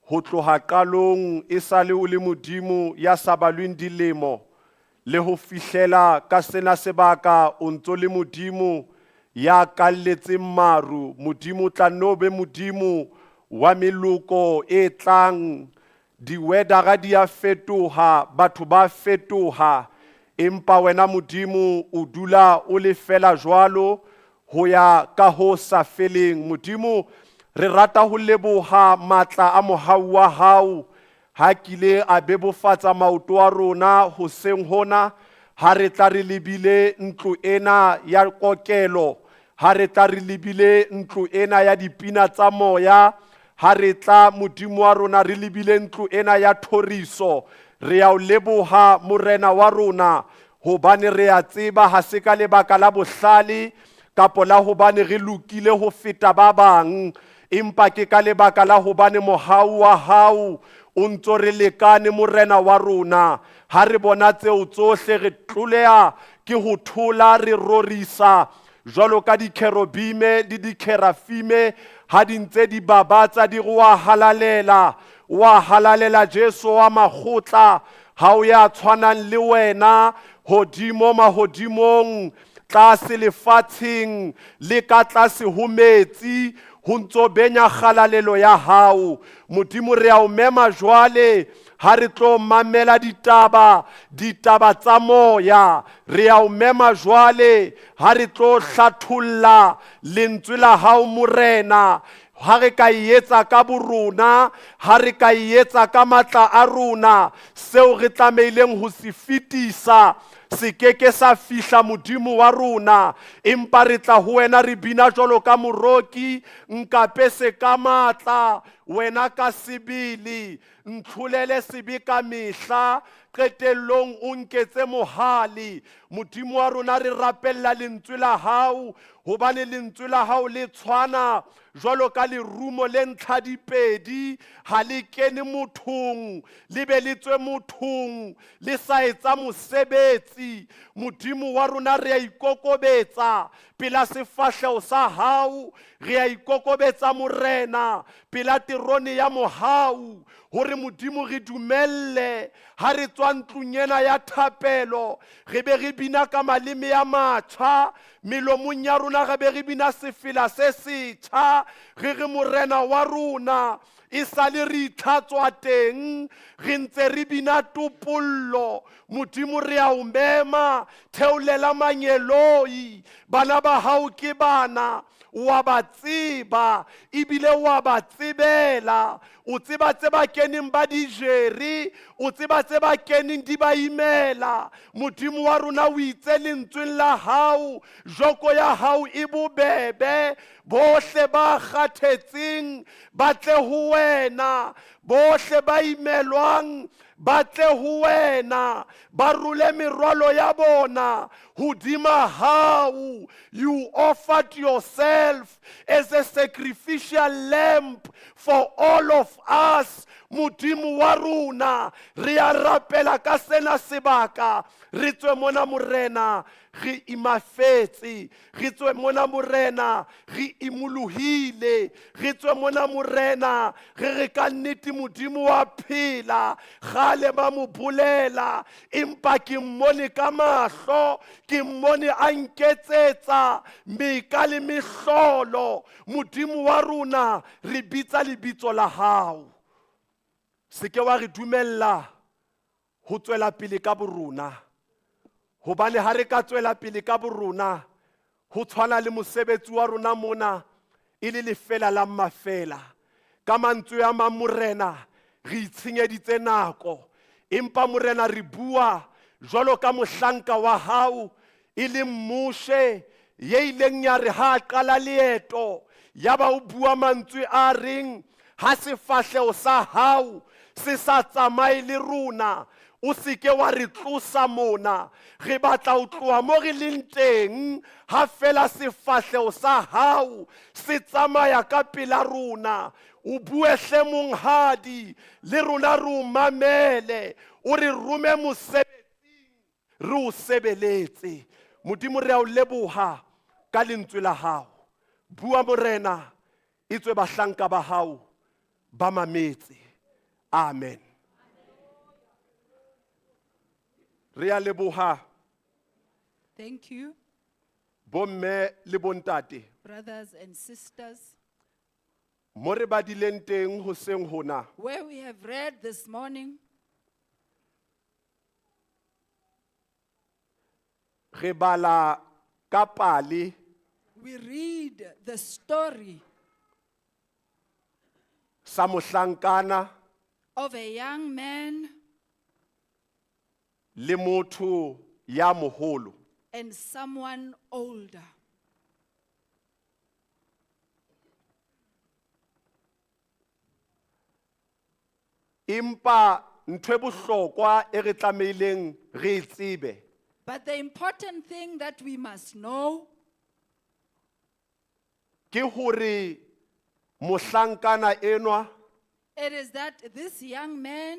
Speaker 3: ho tloha qalong e sale o le Modimo ya sa balweng dilemo le ho fihlela ka sena sebaka o ntso le Modimo ya kalletseng maru. Modimo tla nno be Modimo wa meloko e tlang. Diwedara di a fetoha, batho ba fetoha, Empa wena Modimo o dula o le fela jwalo ho ya ka ho sa feleng. Modimo re rata ho leboha matla a mohau wa hao ha kile a bebofatsa maoto a rona hoseng hona ha re tla re lebile ntlo ena ya kokelo, ha re tla re lebile ntlo ena ya dipina tsa moya, ha re tla Modimo wa rona re lebile ntlo ena ya thoriso. Re a o leboha Morena wa rona, hobane re a tseba ha se ka lebaka la bohlale kapo la hobane re lokile ho feta ba bang, empa ke ka lebaka la hobane mohau wa hao o ntso re lekane Morena wa rona. Ha re bona tseo tsohle re tloleha ke ho thola re rorisa jwalo ka dikerubime le dikerafime ha di ntse di babatsa di re wa halalela, wa halalela Jesu wa makgotla, ha o ya tshwanang le wena hodimo mahodimong, tlase lefatsheng le ka tlase ho metsi, ho ntso benya kgalalelo ya hao. Modimo re a o mema jwale ha re tlo mamela ditaba, ditaba tsa moya. Re a o mema jwale ha re tlo hlatholla lentswe la hao Morena. Ha re ka e etsa ka borona, ha re ka e etsa ka matla a rona, seo re tlamehileng ho se fetisa se ke ke sa fihla Modimo wa rona, empa re tla ho wena re bina jwalo ka moroki, nkapese ka matla wena ka sebele, ntlholele sebe ka mehla, qetellong o nketse mohale. Modimo wa rona re rapella lentswe la hao, hobane lentswe la hao le tshwana jwalo ka lerumo le ntlha dipedi, ha le kene mothong le be le tswe mothong le sa etsa mosebetsi. Modimo wa rona re a ikokobetsa pela sefahleho sa hao, re a ikokobetsa Morena pela terone ya mohau, hore Modimo re dumelle ha re tswa ntlong ena ya thapelo re be re bina ka maleme a matjha, melomong ya rona re be re bina sefela se setjha, re re Morena wa rona e sale re itlhatswa teng, re ntse re bina topollo. Modimo re a o mema, theolela mangeloi, bana ba hao ke bana, wa ba tseba ebile wa ba tsebela. O tseba tse ba keneng ba di jere, o tseba tse ba keneng di ba imela. Modimo wa rona o itse lentsweng la hao, joko ya hao e bobebe, bohle ba kgathetseng ba tle ho wena, bohle ba imelwang ba tle ho wena, ba role merwalo ya bona hodima hao. You offered yourself as a sacrificial lamb for all of us. Modimo wa rona re a rapela ka sena sebaka, re tswe mona Morena re imafetse, re tswe mona Morena re imolohile, re tswe mona Morena re re ka nnete Modimo wa phela. Kgale ba mo bolela, empa ke mmone ka mahlo, ke mmone a nketsetsa meka le mehlolo. Modimo wa rona re bitsa lebitso la hao, se ke wa re dumella ho tswela pele ka borona, hobane ha re ka tswela pele ka borona ho tshwana le mosebetsi wa rona mona e le lefela la mafela. Ka mantswe a mang Morena re itshenyeditse nako, empa Morena re bua jwalo ka mohlanka wa hao e leng Moshe, ye ileng ya re ha a qala leeto ya ba o bua mantswe a reng ha sefahleho sa hao se sa tsamaye le rona, o se ke wa re tlosa mona. Re batla ho tloha mo re leng teng ha fela sefahleho sa hao se tsamaya ka pela rona. O bue hle monghadi, le rona re o mamele, o re rome mosebetsing re o sebeletse. Modimo re a o leboha ka lentswe la hao. Bua Morena, etswe bahlanka ba hao ba mametse. Amen. Re a leboha
Speaker 4: Thank you,
Speaker 3: bomme le bontate.
Speaker 4: brothers and sisters.
Speaker 3: Mo re badileng teng hoseng hona,
Speaker 4: Where we have read this morning,
Speaker 3: Re bala ka pale
Speaker 4: We read the story
Speaker 3: sa mohlankana
Speaker 4: of a young man
Speaker 3: le motho ya moholo.
Speaker 4: And someone older.
Speaker 3: Empa ntho e bohlokwa e re tlamehileng re e tsebe
Speaker 4: But the important thing that we must know
Speaker 3: ke hore mohlankana enwa
Speaker 4: it is that this young man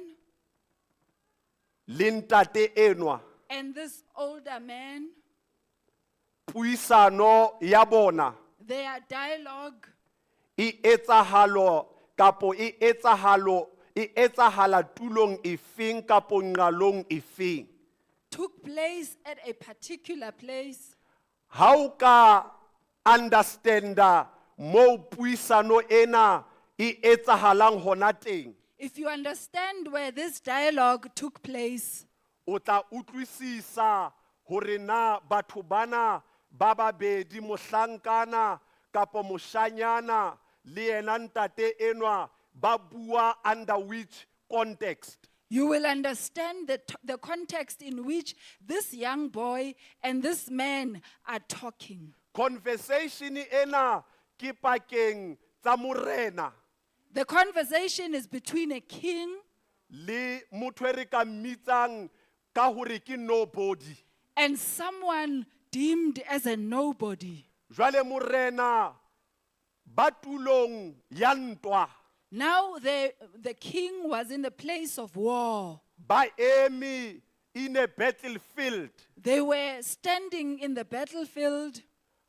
Speaker 3: le ntate enwa
Speaker 4: and this older man,
Speaker 3: puisano ya bona
Speaker 4: their dialogue
Speaker 3: e etsahalo kapo e etsahalo e etsahala tulong efeng kapo nqalong efeng.
Speaker 4: Took place at a particular place.
Speaker 3: Ha o ka understanda moo puisano ena e etsahalang hona teng,
Speaker 4: If you understand where this dialogue took place,
Speaker 3: o tla utlwisisa hore na batho bana ba babedi, mohlankana kapo moshanyana le yena ntate enwa, ba bua under which context.
Speaker 4: You will understand the context in which this young boy and this man are talking.
Speaker 3: Conversation ena ke pakeng tsa morena
Speaker 4: The conversation is between a king
Speaker 3: le motho e re ka mmitsang ka hore ke nobody.
Speaker 4: And someone deemed as a nobody.
Speaker 3: Jwale morena ba tulong ya ntwa,
Speaker 4: Now, the king was in the place of war.
Speaker 3: Ba eme in a battlefield.
Speaker 4: They were standing in the battlefield.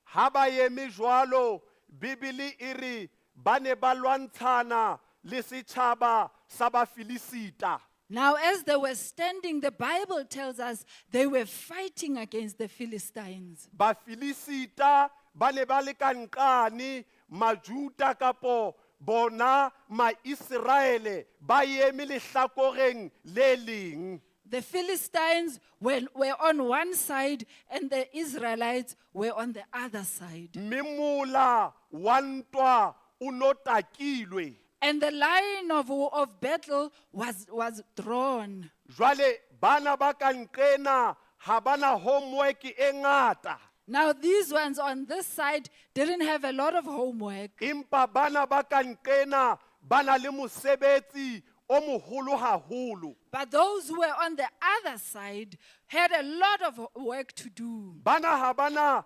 Speaker 3: Ha ba eme jwalo, Bibele e re ba ne ba lwantshana le setjhaba sa Bafilisita.
Speaker 4: Now, as they were standing, the Bible tells us they were fighting against the Philistines.
Speaker 3: Bafilisita ba ne ba le ka nqane, Majuda kapo bona Maiseraele ba eme lehlakoreng le leng.
Speaker 4: The Philistines were on one side and the Israelites were on the other side.
Speaker 3: Mme mola wa ntwa o no takilwe.
Speaker 4: And the line of battle was drawn.
Speaker 3: Jwale bana ba ka nqena ha bana homework e ngata.
Speaker 4: Now, these ones on this side didn't have a lot of homework,
Speaker 3: Empa bana ba ka nqena ba na le mosebetsi o moholo haholo.
Speaker 4: But those who were on the other side had a lot of work to do.
Speaker 3: Bana ha bana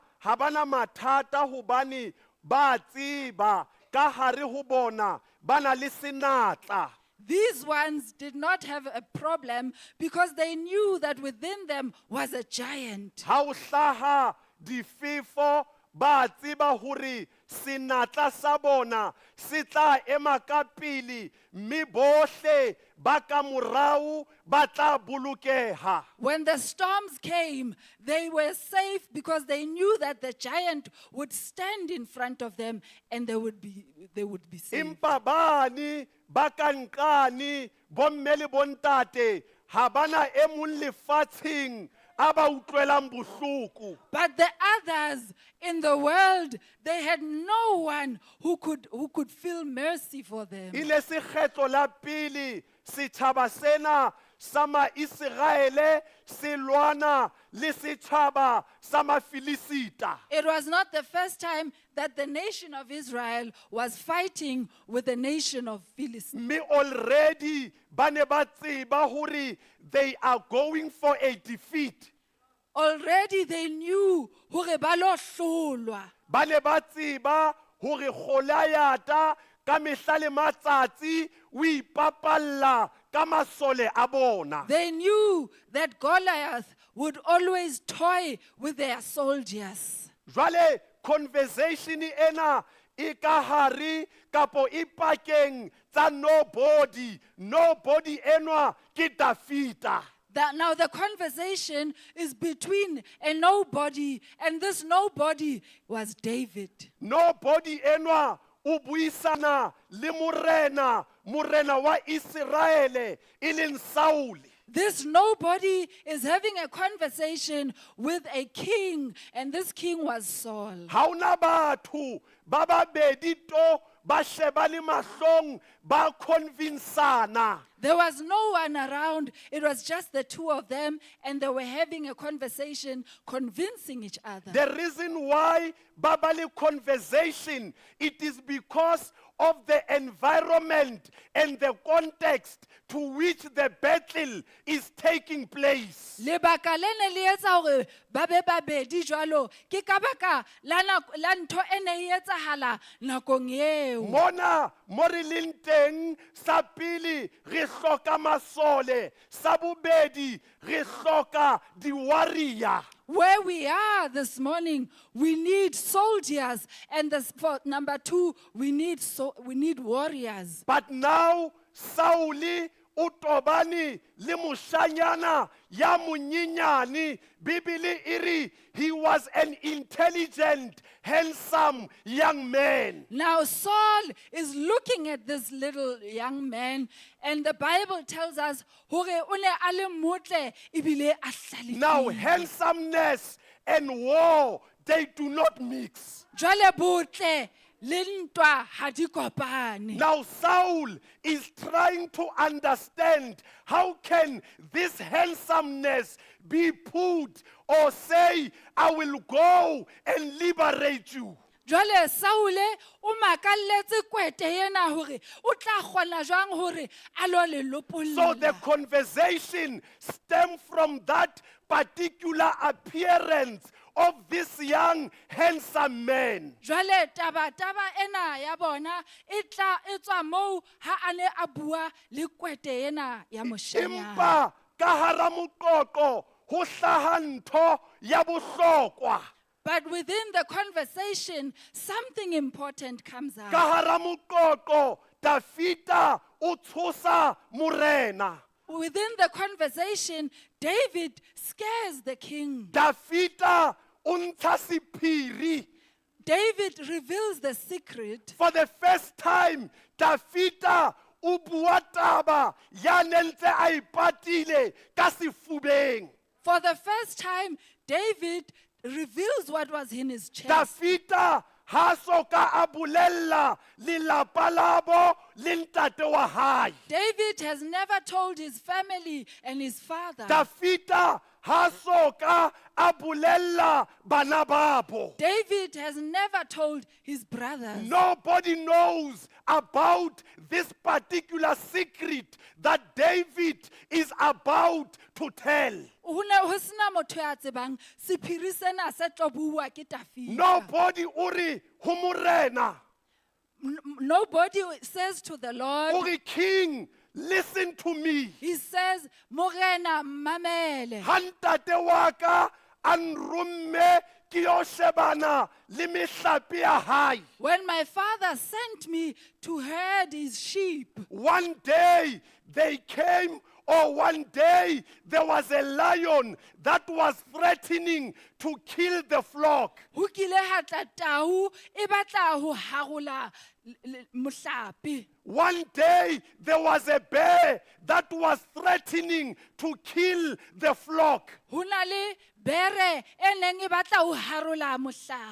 Speaker 3: mathata hobane ba tseba ka hare ho bona ba na le senatla.
Speaker 4: These ones did not have a problem because they knew that within them was a giant.
Speaker 3: Ha o hlaha difefo, ba tseba hore senatla sa bona se tla ema ka pele mme bohle ba ka morao ba tla bolokeha.
Speaker 4: When the storms came, they were safe because they knew that the giant would stand in front of them and they would be safe.
Speaker 3: Empa bane ba ka nqane, bomme le bontate, ha bana e mong lefatsheng a ba utlwelang bohloko.
Speaker 4: But the others in the world, they had no one who could feel mercy for them.
Speaker 3: Ile sekgetlo la pele setjhaba sena sa Maiseraele se lwana le setjhaba sa Mafilisita.
Speaker 4: It was not the first time that the nation of Israel was fighting with the nation of Philistines.
Speaker 3: Mme already ba ne ba tseba hore they are going for a defeat.
Speaker 4: Already they knew hore ba lo hlolwa.
Speaker 3: Ba ne ba tseba hore Goliatha ka mehla le matsatsi o ipapalla ka masole a bona.
Speaker 4: They knew that Goliath would always toy with their soldiers.
Speaker 3: Jwale conversation ena e ka hare kapo e pakeng tsa nobody. Nobody enwa ke Dafita.
Speaker 4: Now the conversation is between a nobody, and this nobody was David.
Speaker 3: Nobody enwa o buisana le morena, morena wa Iseraele e leng Saul.
Speaker 4: This nobody is having a conversation with a king, and this king was Saul.
Speaker 3: Ha hona batho ba babedi to ba shebane mahlong ba convinceana.
Speaker 4: There was no one around. It was just the two of them, and they were having a conversation, convincing each other.
Speaker 3: The reason why ba ba le conversation, it is because of the environment and the context to which the battle is taking place.
Speaker 4: Lebaka le ne le etsa hore ba be babedi jwalo ke ka baka la la ntho e ne e etsahala nakong eo.
Speaker 3: Mona mo re leng teng, sa pele re hloka masole, sa bobedi re hloka di-warrior.
Speaker 4: Where we are this morning, we need soldiers, and this, for number two, we need warriors.
Speaker 3: But now Sauli o tobane le moshanyana ya monyenyane. Bibele e re he was an intelligent, handsome young man.
Speaker 4: Now Saul is looking at this little young man, and the Bible tells us hore o ne a le motle ebile a
Speaker 3: Now
Speaker 4: hlalefile.
Speaker 3: handsomeness and war, they do not mix.
Speaker 4: Jwale botle le ntwa ha di kopane.
Speaker 3: Now Saul is trying to understand how can this handsomeness be put or say, I will go and liberate you.
Speaker 4: Jwale Saule o makalletse kwete ena hore o tla kgona jwang hore a lo le
Speaker 3: So the
Speaker 4: lopolla.
Speaker 3: conversation stemmed from that particular appearance of this young, handsome man.
Speaker 4: Jwale taba taba ena ya bona e tla e tswa moo ha a ne a bua le kwete ena ya moshanyana.
Speaker 3: Empa ka hara moqoqo ho hlaha ntho ya bohlokwa.
Speaker 4: But within the conversation, something important comes
Speaker 3: Ka
Speaker 4: out.
Speaker 3: hara moqoqo Dafita o tshosa morena.
Speaker 4: Within the conversation, David scares the king.
Speaker 3: Dafita o ntsha sephiri.
Speaker 4: David reveals the secret.
Speaker 3: For the first time, Dafita o bua taba ya ne ntse a ipatile ka sefubeng.
Speaker 4: For the first time, David reveals what was in his chest.
Speaker 3: Dafita ha so ka a bolella lelapa labo le ntate wa hae.
Speaker 4: David has never told his family and his father.
Speaker 3: Dafita ha so ka a bolella bana babo.
Speaker 4: David has never told his brothers.
Speaker 3: Nobody knows about this particular secret that David is about to tell.
Speaker 4: Ho ne ho sena motho ya tsebang sephiri sena se tlo bua ke Dafita.
Speaker 3: Nobody ori ho morena.
Speaker 4: Nobody says to the Lord,
Speaker 3: Ori king, listen to me.
Speaker 4: he says, Morena mamele.
Speaker 3: Ha ntate wa ka a nromme ke yo shebana le mehlape ya hae.
Speaker 4: When my father sent me to herd his sheep,
Speaker 3: One day they came, or one day there was a lion that was threatening to kill the flock.
Speaker 4: ho kile ha tla tau e batla ho harola mohlape.
Speaker 3: One day there was a bear that was threatening to kill the flock.
Speaker 4: Ho na le bere e neng e batla ho harola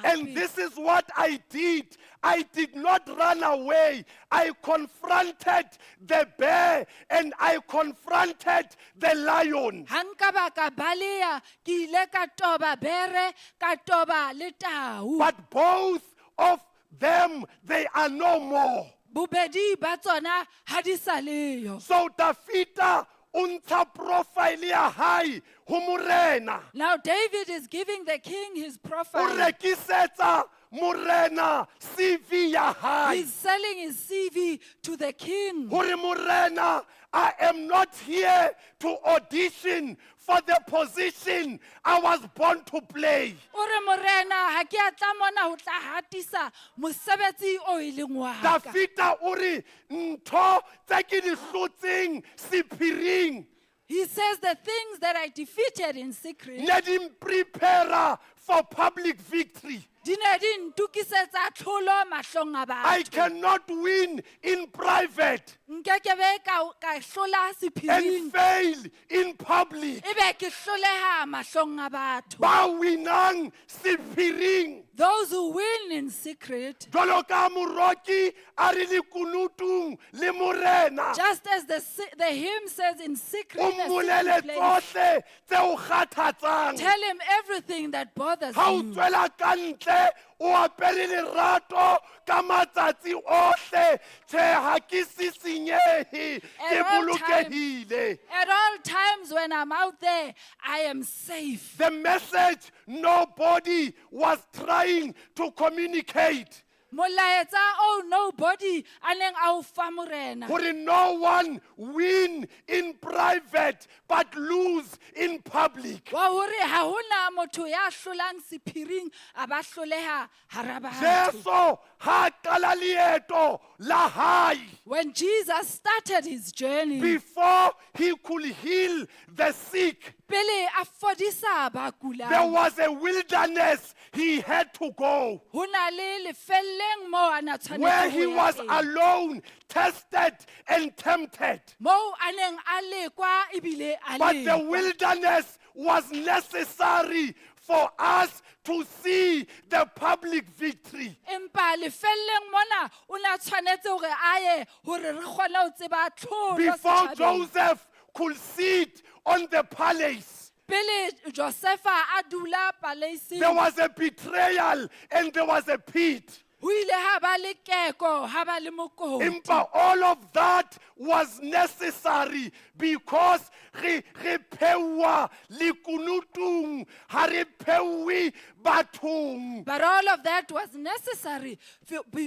Speaker 3: And
Speaker 4: mohlape.
Speaker 3: this is what I did. I did not run away. I confronted the bear and I confronted the lion.
Speaker 4: Ha nka ba ka baleha, ke ile ka toba bere, ka toba le tau.
Speaker 3: But both of them, they are no more.
Speaker 4: Bobedi ba tsona ha di sa leyo.
Speaker 3: So Dafita o ntsha profile ya hae ho morena.
Speaker 4: Now David is giving the king his
Speaker 3: O
Speaker 4: profile.
Speaker 3: rekisetsa morena CV ya hae.
Speaker 4: He's selling his CV to the king.
Speaker 3: Hore morena, I am not here to audition for the position I was born to play.
Speaker 4: O re morena ha ke a tla mona ho tla hatisa mosebetsi o e leng wa ka.
Speaker 3: Dafita o re ntho tse ke di hlotseng sephiring
Speaker 4: He says the things that I defeated in secret
Speaker 3: ne di mprepara for public victory.
Speaker 4: Di ne di ntokisetsa tlholo mahlong a
Speaker 3: I
Speaker 4: batho.
Speaker 3: cannot win in private
Speaker 4: Nkekebe ka hlola
Speaker 3: and
Speaker 4: sephiring
Speaker 3: fail in public.
Speaker 4: ebe ke hloleha mahlong a batho.
Speaker 3: Ba winang sephiring.
Speaker 4: Those who win in secret,
Speaker 3: Jwalo ka moroki a re lekunutung le morena.
Speaker 4: just as the hymn says, in secret,
Speaker 3: O
Speaker 4: in a secret
Speaker 3: mmolele
Speaker 4: place,
Speaker 3: tsohle tse o kgathatsang.
Speaker 4: tell him everything that bothers
Speaker 3: Ha o
Speaker 4: you.
Speaker 3: tswela ka ntle o apere lerato ka matsatsi ohle. Tjhe, ha ke sisinyehe, ke
Speaker 4: At all times.
Speaker 3: bolokehile.
Speaker 4: At all times when I'm out there, I am safe.
Speaker 3: The message nobody was trying to communicate.
Speaker 4: Molaetsa o nobody a neng a o fa morena.
Speaker 3: Hore no one win in private but lose in public.
Speaker 4: Wa hore ha hona motho ya hlolang sephiring a ba hloleha hara batho.
Speaker 3: Jesu ha qala leeto la hae
Speaker 4: When Jesus started his journey,
Speaker 3: before he could heal the sick,
Speaker 4: pele a fodisa ba
Speaker 3: there
Speaker 4: kulang,
Speaker 3: was a wilderness he had to go
Speaker 4: ho na le lefelleng moo a na tshwanetse
Speaker 3: where
Speaker 4: ho
Speaker 3: he
Speaker 4: ya
Speaker 3: was
Speaker 4: teng.
Speaker 3: alone, tested and tempted.
Speaker 4: Moo a neng a lekwa ebile a
Speaker 3: But the
Speaker 4: lekwa.
Speaker 3: wilderness was necessary for us to see the public victory.
Speaker 4: Empa lefelleng mona o na tshwanetse hore a ye hore re kgone ho tseba tlholo
Speaker 3: Before
Speaker 4: setjhabeng.
Speaker 3: Joseph could sit on the palace,
Speaker 4: Pele Josefa a dula paleising,
Speaker 3: there was a betrayal and there was a pit.
Speaker 4: ho ile ha ba le keko, ha ba le mokoti.
Speaker 3: Empa all of that was necessary because re re phewa lekunutung ha re pheuwe bathong.
Speaker 4: But all of that was necessary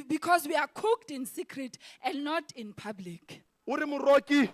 Speaker 4: because we are cooked in secret and not in public.
Speaker 3: O re moroki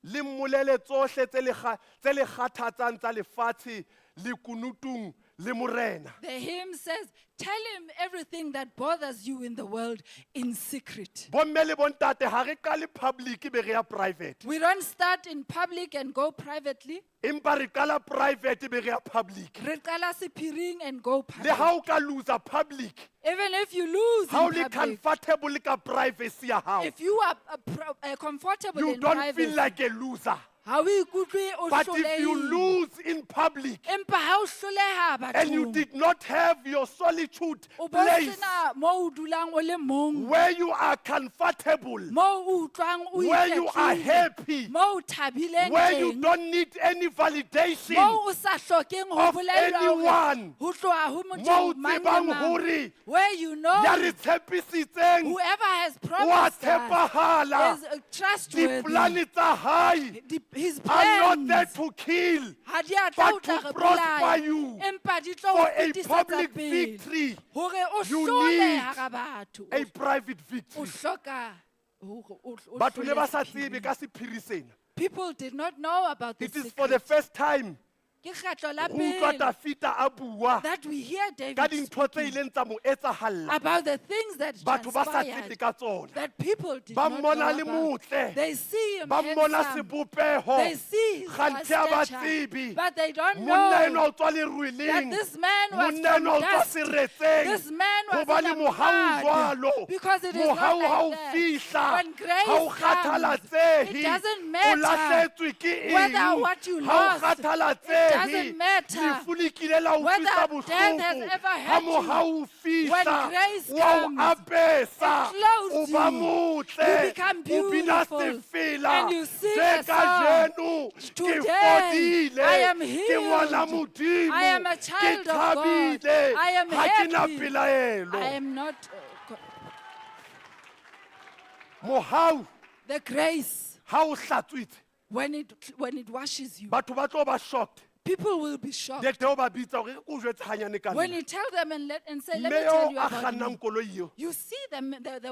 Speaker 3: le mmolele tsohle tse le tse le kgathatsang tsa lefatshe lekunutung le morena.
Speaker 4: The hymn says, tell him everything that bothers you in the world in secret.
Speaker 3: Bomme le bontate ha re qale public be re ya private.
Speaker 4: We don't start in public and go privately.
Speaker 3: Empa re qala private be re ya public.
Speaker 4: Re qala sephiring and go
Speaker 3: Le
Speaker 4: public.
Speaker 3: ha o ka loser public,
Speaker 4: Even if you lose
Speaker 3: ha o
Speaker 4: in
Speaker 3: le
Speaker 4: public,
Speaker 3: comfortable ka privacy ya hao,
Speaker 4: if you are comfortable
Speaker 3: you
Speaker 4: in
Speaker 3: don't
Speaker 4: privacy,
Speaker 3: feel like a loser.
Speaker 4: ha o ikutlwe o
Speaker 3: But if you
Speaker 4: hlolehile.
Speaker 3: lose in public
Speaker 4: Empa ha o hloleha
Speaker 3: and you
Speaker 4: bathong,
Speaker 3: did not have your solitude
Speaker 4: o bo
Speaker 3: place
Speaker 4: sena moo o dulang o le mong,
Speaker 3: where you are comfortable,
Speaker 4: moo o utlwang o
Speaker 3: where you are
Speaker 4: iketlile,
Speaker 3: happy,
Speaker 4: moo o thabileng
Speaker 3: where you
Speaker 4: teng,
Speaker 3: don't need any validation,
Speaker 4: moo o sa hlokeng ho
Speaker 3: of
Speaker 4: bolellwa hore
Speaker 3: anyone,
Speaker 4: ho tloha ho motho
Speaker 3: moo o
Speaker 4: mang le
Speaker 3: tsebang
Speaker 4: mang,
Speaker 3: hore
Speaker 4: where you know
Speaker 3: ya re tshepisitseng
Speaker 4: whoever has
Speaker 3: wa
Speaker 4: promised us
Speaker 3: tshepahala.
Speaker 4: is trustworthy.
Speaker 3: Diplane tsa hae
Speaker 4: His
Speaker 3: are not there
Speaker 4: plans
Speaker 3: to kill,
Speaker 4: ha di a tla
Speaker 3: but
Speaker 4: ho tla
Speaker 3: to
Speaker 4: re
Speaker 3: prosper
Speaker 4: bolaya,
Speaker 3: you
Speaker 4: empa di tlo
Speaker 3: for
Speaker 4: o
Speaker 3: a
Speaker 4: fetisetsa
Speaker 3: public
Speaker 4: pele
Speaker 3: victory.
Speaker 4: hore o
Speaker 3: You
Speaker 4: hlole
Speaker 3: need
Speaker 4: hara batho.
Speaker 3: A private
Speaker 4: O
Speaker 3: victory.
Speaker 4: hloka hore o
Speaker 3: Batho ne
Speaker 4: hlole
Speaker 3: ba sa
Speaker 4: sephiring.
Speaker 3: tsebe ka sephiri sena.
Speaker 4: People did not know about the
Speaker 3: It is for the
Speaker 4: secret.
Speaker 3: first time
Speaker 4: Ke kgetlo la
Speaker 3: re utlwa
Speaker 4: pele
Speaker 3: Dafita a bua
Speaker 4: that we hear David
Speaker 3: ka dintho tse
Speaker 4: speaking
Speaker 3: ileng tsa mo etsahalla.
Speaker 4: about the things that
Speaker 3: Batho ba sa tsebe
Speaker 4: transpired
Speaker 3: ka tsona.
Speaker 4: that people did
Speaker 3: Ba
Speaker 4: not
Speaker 3: mmona
Speaker 4: know
Speaker 3: le
Speaker 4: about.
Speaker 3: motle.
Speaker 4: They see him
Speaker 3: Ba mmona
Speaker 4: handsome.
Speaker 3: sebopeho.
Speaker 4: They see his
Speaker 3: Kganthe ha ba
Speaker 4: stature,
Speaker 3: tsebe.
Speaker 4: but they don't
Speaker 3: Monna enwa
Speaker 4: know
Speaker 3: o tswa lerweleng.
Speaker 4: that this man was
Speaker 3: Monna
Speaker 4: from
Speaker 3: enwa o tswa
Speaker 4: dust.
Speaker 3: seretseng.
Speaker 4: This man was
Speaker 3: Hobane
Speaker 4: in the
Speaker 3: mohau
Speaker 4: mud.
Speaker 3: jwalo.
Speaker 4: Because it is not
Speaker 3: Mohau
Speaker 4: like
Speaker 3: ha o
Speaker 4: that.
Speaker 3: fihla,
Speaker 4: When grace
Speaker 3: ha o
Speaker 4: comes,
Speaker 3: kgathalatsehe,
Speaker 4: it doesn't
Speaker 3: o
Speaker 4: matter
Speaker 3: lahletswe ke
Speaker 4: whether
Speaker 3: eng,
Speaker 4: what you
Speaker 3: ha o
Speaker 4: lost, it
Speaker 3: kgathalatsehe,
Speaker 4: doesn't matter
Speaker 3: lefu le kile la o
Speaker 4: whether
Speaker 3: utlwisa
Speaker 4: death has
Speaker 3: bohloko,
Speaker 4: ever
Speaker 3: ha
Speaker 4: hurt you.
Speaker 3: mohau o
Speaker 4: When
Speaker 3: fihla,
Speaker 4: grace
Speaker 3: wa o
Speaker 4: comes,
Speaker 3: apesa,
Speaker 4: it clothes
Speaker 3: o ba
Speaker 4: you.
Speaker 3: motle,
Speaker 4: You become
Speaker 3: o bina
Speaker 4: beautiful,
Speaker 3: sefela,
Speaker 4: and you sing
Speaker 3: tje
Speaker 4: a song.
Speaker 3: kajeno ke
Speaker 4: Today,
Speaker 3: fodile,
Speaker 4: I am
Speaker 3: ke ngwana
Speaker 4: healed.
Speaker 3: Modimo,
Speaker 4: I am a
Speaker 3: ke
Speaker 4: child of God.
Speaker 3: thabile,
Speaker 4: I am
Speaker 3: ha ke na
Speaker 4: happy.
Speaker 3: pelaelo.
Speaker 4: I am not
Speaker 3: Mohau
Speaker 4: the grace
Speaker 3: ha o hlatswitse,
Speaker 4: when it washes you,
Speaker 3: batho ba tlo ba shocked.
Speaker 4: people will be shocked.
Speaker 3: Dete o ba bitsa hore ke o jwetse hanyane ka
Speaker 4: When
Speaker 3: nna.
Speaker 4: you tell them and say, let
Speaker 3: Mme
Speaker 4: me tell
Speaker 3: eo
Speaker 4: you
Speaker 3: a
Speaker 4: about
Speaker 3: kgannang
Speaker 4: me.
Speaker 3: koloi eo,
Speaker 4: You see the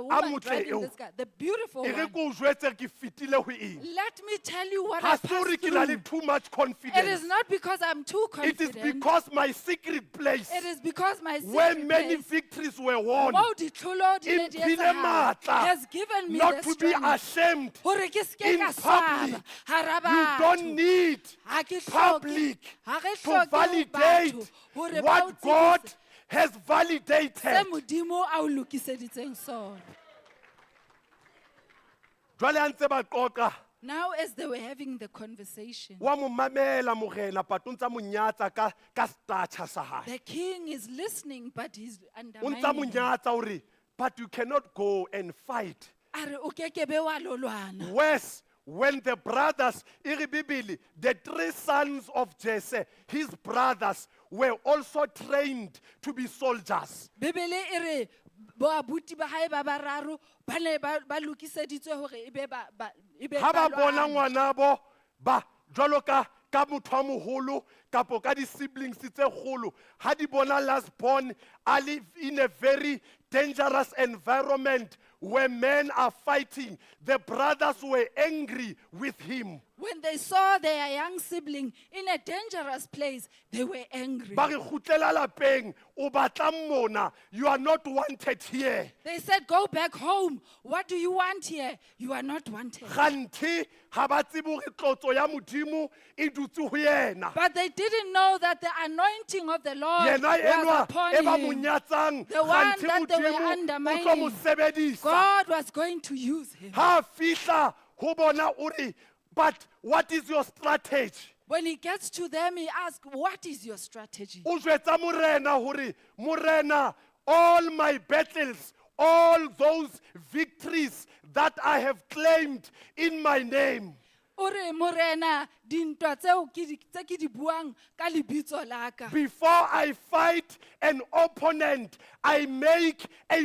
Speaker 4: woman
Speaker 3: motle
Speaker 4: driving
Speaker 3: eo.
Speaker 4: this car, the beautiful
Speaker 3: e re
Speaker 4: one.
Speaker 3: ke o jwetse ke fetile ho eng.
Speaker 4: Let me tell you what
Speaker 3: Ha
Speaker 4: I
Speaker 3: se hore
Speaker 4: passed
Speaker 3: ke na le
Speaker 4: through.
Speaker 3: too much
Speaker 4: It is
Speaker 3: confidence.
Speaker 4: not because I'm too
Speaker 3: It is
Speaker 4: confident.
Speaker 3: because my secret place
Speaker 4: It is because my
Speaker 3: where
Speaker 4: secret
Speaker 3: many
Speaker 4: place,
Speaker 3: victories were won
Speaker 4: moo ditlholo di
Speaker 3: e
Speaker 4: ne di
Speaker 3: mphile
Speaker 4: etsahala,
Speaker 3: matla
Speaker 4: has given me
Speaker 3: not
Speaker 4: the
Speaker 3: to be
Speaker 4: strength
Speaker 3: ashamed
Speaker 4: hore ke ske
Speaker 3: in
Speaker 4: ka swaba
Speaker 3: public.
Speaker 4: hara
Speaker 3: You don't
Speaker 4: batho.
Speaker 3: need
Speaker 4: Ha ke hloke
Speaker 3: public
Speaker 4: ha re
Speaker 3: to
Speaker 4: hloke ho
Speaker 3: validate
Speaker 4: batho hore ba o
Speaker 3: what God
Speaker 4: tsebise.
Speaker 3: has
Speaker 4: Se
Speaker 3: validated.
Speaker 4: Modimo a o lokiseditseng sona.
Speaker 3: Jwale ha ntse ba qoqa,
Speaker 4: Now as they were having the conversation,
Speaker 3: wa mo mamela morena but o ntsa mo nyatsa ka stature sa hae.
Speaker 4: the king is listening but he's
Speaker 3: O ntsa mo
Speaker 4: undermining him.
Speaker 3: nyatsa hore, but you cannot go and fight.
Speaker 4: A re o kekebe wa lo lwana.
Speaker 3: Worse, when the brothers, e re Bibele, the three sons of Jesse, his brothers, were also trained to be soldiers.
Speaker 4: Bibele e re boabuti ba hae ba bararo ba ne ba lokiseditswe hore e be ba e be
Speaker 3: Ha ba bona
Speaker 4: balwani.
Speaker 3: ngwanabo ba jwalo ka motho a moholo kapo ka di-siblings tse kgolo, ha di bona last born a le in a very dangerous environment where men are fighting, the brothers were angry with him.
Speaker 4: When they saw their young sibling in a dangerous place, they were angry.
Speaker 3: Ba re kgutlela lapeng, o batlang mona, you are not wanted here.
Speaker 4: They said, go back home. What do you want here? You are not wanted.
Speaker 3: Kganthe ha ba tsebe hore tlotso ya Modimo e dutse ho yena.
Speaker 4: But they didn't know that the anointing of the Lord
Speaker 3: Yena
Speaker 4: was
Speaker 3: enwa
Speaker 4: upon
Speaker 3: e ba mo
Speaker 4: him.
Speaker 3: nyatsang,
Speaker 4: The one
Speaker 3: kganthe
Speaker 4: that they were
Speaker 3: Modimo o tlo mo
Speaker 4: undermining.
Speaker 3: sebedisa.
Speaker 4: God was going to use him.
Speaker 3: Ha fihla ho bona o re, but what is your strategy?
Speaker 4: When he gets to them, he asks, what is your strategy?
Speaker 3: O jwetsa morena hore, morena, all my battles, all those victories that I have claimed in my name,
Speaker 4: O re, Morena, dintwa tseo ke di, tse ke di buang ka lebitso la ka.
Speaker 3: Before I fight an opponent, I make a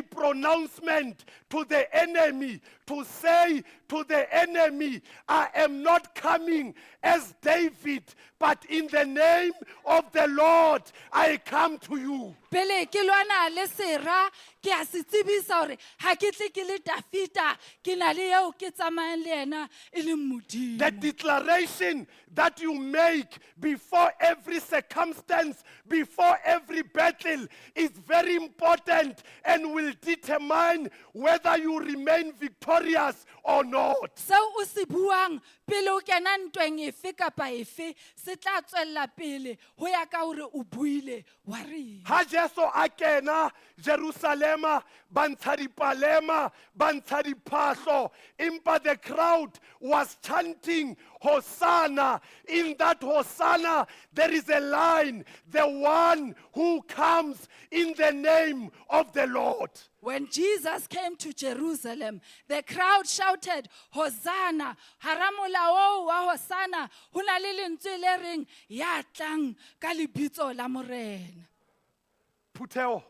Speaker 3: pronouncement to the enemy to say to the enemy, I am not coming as David, but in the name of the Lord, I come to you.
Speaker 4: Pele ke lwana le sera, ke a se tsebisa hore ha ke tle ke le Dafita, ke na le eo ke tsamayang le yena e leng Modimo.
Speaker 3: The declaration that you make before every circumstance, before every battle is very important and will determine whether you remain victorious or not.
Speaker 4: Seo o se buang pele o kena ntweng efe kapa efe, se tla tswella pele ho ya ka hore o buile wa reng.
Speaker 3: Ha Jesu a kena Jerusalema, ba ntsha dipalema, ba ntsha diphahlo, empa the crowd was chanting Hosanna. In that Hosanna, there is a line, the one who comes in the name of the Lord.
Speaker 4: When Jesus came to Jerusalem, the crowd shouted, Hosanna, hara molao oo wa Hosanna, ho na le lentswe le reng, ya tlang ka lebitso la Morena.
Speaker 3: Phutheo,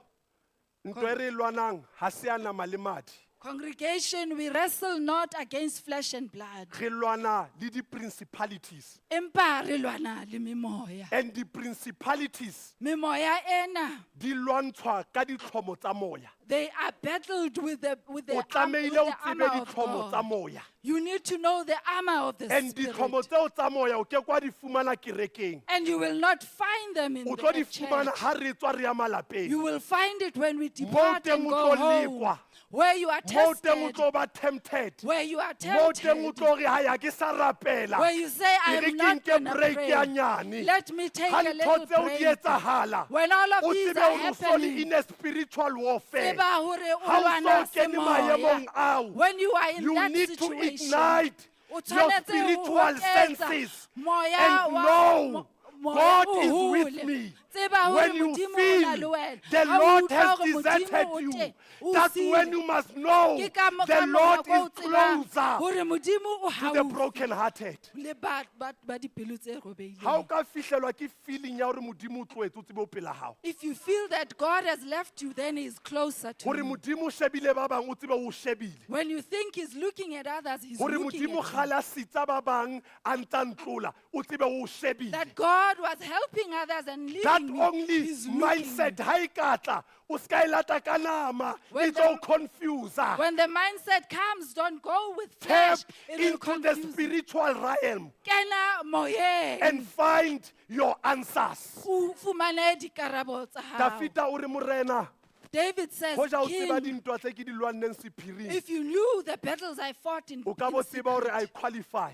Speaker 3: ntwa e re e lwanang ha se ya nama le madi.
Speaker 4: Congregation, we wrestle not against flesh and blood.
Speaker 3: Re lwana le di-principalities.
Speaker 4: Empa re lwana le memoya.
Speaker 3: And di-principalities
Speaker 4: Memoya ena,
Speaker 3: di lwantshwa ka ditlhomo tsa moya.
Speaker 4: they are battled with the,
Speaker 3: O
Speaker 4: with
Speaker 3: tlamehile o
Speaker 4: the
Speaker 3: tsebe
Speaker 4: armor of
Speaker 3: ditlhomo tsa
Speaker 4: God.
Speaker 3: moya.
Speaker 4: You need to know the armor of the
Speaker 3: And ditlhomo
Speaker 4: Spirit.
Speaker 3: tseo tsa moya o ke kwa di fumana kerekeng.
Speaker 4: And you will not find them in
Speaker 3: O tlo
Speaker 4: the
Speaker 3: di fumana
Speaker 4: church.
Speaker 3: ha re tswa re ya malapeng.
Speaker 4: You will find it when we
Speaker 3: Moo
Speaker 4: depart
Speaker 3: teng
Speaker 4: and
Speaker 3: o
Speaker 4: go
Speaker 3: tlo
Speaker 4: home.
Speaker 3: lekwa.
Speaker 4: Where you are
Speaker 3: Moo teng o
Speaker 4: tested.
Speaker 3: tlo ba tempted.
Speaker 4: Where you are
Speaker 3: Moo teng o
Speaker 4: tempted.
Speaker 3: tlo re, "Hai, ha ke sa rapela.
Speaker 4: Where you say,
Speaker 3: E
Speaker 4: I
Speaker 3: re
Speaker 4: am
Speaker 3: ke
Speaker 4: not
Speaker 3: nke
Speaker 4: gonna
Speaker 3: break
Speaker 4: pray.
Speaker 3: ya nyane."
Speaker 4: Let me take
Speaker 3: Ha
Speaker 4: a
Speaker 3: ntho
Speaker 4: little
Speaker 3: tseo di
Speaker 4: break.
Speaker 3: etsahala,
Speaker 4: When all of
Speaker 3: o
Speaker 4: these
Speaker 3: tsebe
Speaker 4: are
Speaker 3: hore o so le
Speaker 4: happening,
Speaker 3: in a spiritual warfare.
Speaker 4: tseba hore o
Speaker 3: Ha o
Speaker 4: lwana
Speaker 3: so kene
Speaker 4: semoya.
Speaker 3: maemong ao,
Speaker 4: When you are in
Speaker 3: you
Speaker 4: that
Speaker 3: need to
Speaker 4: situation,
Speaker 3: ignite
Speaker 4: o
Speaker 3: your
Speaker 4: tshwanetse ho
Speaker 3: spiritual
Speaker 4: hoketsa
Speaker 3: senses
Speaker 4: moya
Speaker 3: and
Speaker 4: wa-
Speaker 3: know
Speaker 4: moya
Speaker 3: God
Speaker 4: o
Speaker 3: is with
Speaker 4: hole.
Speaker 3: me.
Speaker 4: Tseba hore
Speaker 3: When you
Speaker 4: Modimo o na le
Speaker 3: feel
Speaker 4: wena.
Speaker 3: the
Speaker 4: Ha o
Speaker 3: Lord
Speaker 4: utlwa
Speaker 3: has
Speaker 4: hore Modimo
Speaker 3: deserted
Speaker 4: o
Speaker 3: you,
Speaker 4: teng, o
Speaker 3: that's
Speaker 4: siile.
Speaker 3: when you must know
Speaker 4: Ke ka
Speaker 3: the
Speaker 4: ka
Speaker 3: Lord
Speaker 4: mokgwa o
Speaker 3: is
Speaker 4: tsebang
Speaker 3: closer
Speaker 4: hore Modimo o
Speaker 3: to the
Speaker 4: haufi
Speaker 3: brokenhearted.
Speaker 4: le ba dipelo tse
Speaker 3: Ha o
Speaker 4: robehileng.
Speaker 3: ka fihlelwa ke feeling ya hore Modimo o tlohetse, o tsebe o pela hao.
Speaker 4: If you feel that God has left you, then he is closer to
Speaker 3: Hore
Speaker 4: you.
Speaker 3: Modimo o shebile ba bang, o tsebe o shebile.
Speaker 4: When you think he's looking at others, he's
Speaker 3: Hore
Speaker 4: looking
Speaker 3: Modimo
Speaker 4: at you.
Speaker 3: kgale a sitsa ba bang, a ntsa ntlola, o tsebe o shebile.
Speaker 4: That God was helping others and leaving
Speaker 3: That
Speaker 4: me.
Speaker 3: only
Speaker 4: He's looking.
Speaker 3: mindset ha e ka tla, o ska e lata ka nama, e
Speaker 4: When
Speaker 3: tlo o confuse.
Speaker 4: When the mindset comes, don't go with
Speaker 3: Tap
Speaker 4: flesh. It will
Speaker 3: into the
Speaker 4: confuse you.
Speaker 3: spiritual realm
Speaker 4: Kena moyeng.
Speaker 3: and find your answers.
Speaker 4: O fumane dikarabo tsa hao.
Speaker 3: Dafita o re morena,
Speaker 4: David says,
Speaker 3: hoja o tseba
Speaker 4: King,
Speaker 3: dintwa tse ke di lwanneng sephiring,
Speaker 4: if you knew the battles I fought in,
Speaker 3: o ka bo
Speaker 4: in
Speaker 3: tseba hore I
Speaker 4: secret,
Speaker 3: qualify.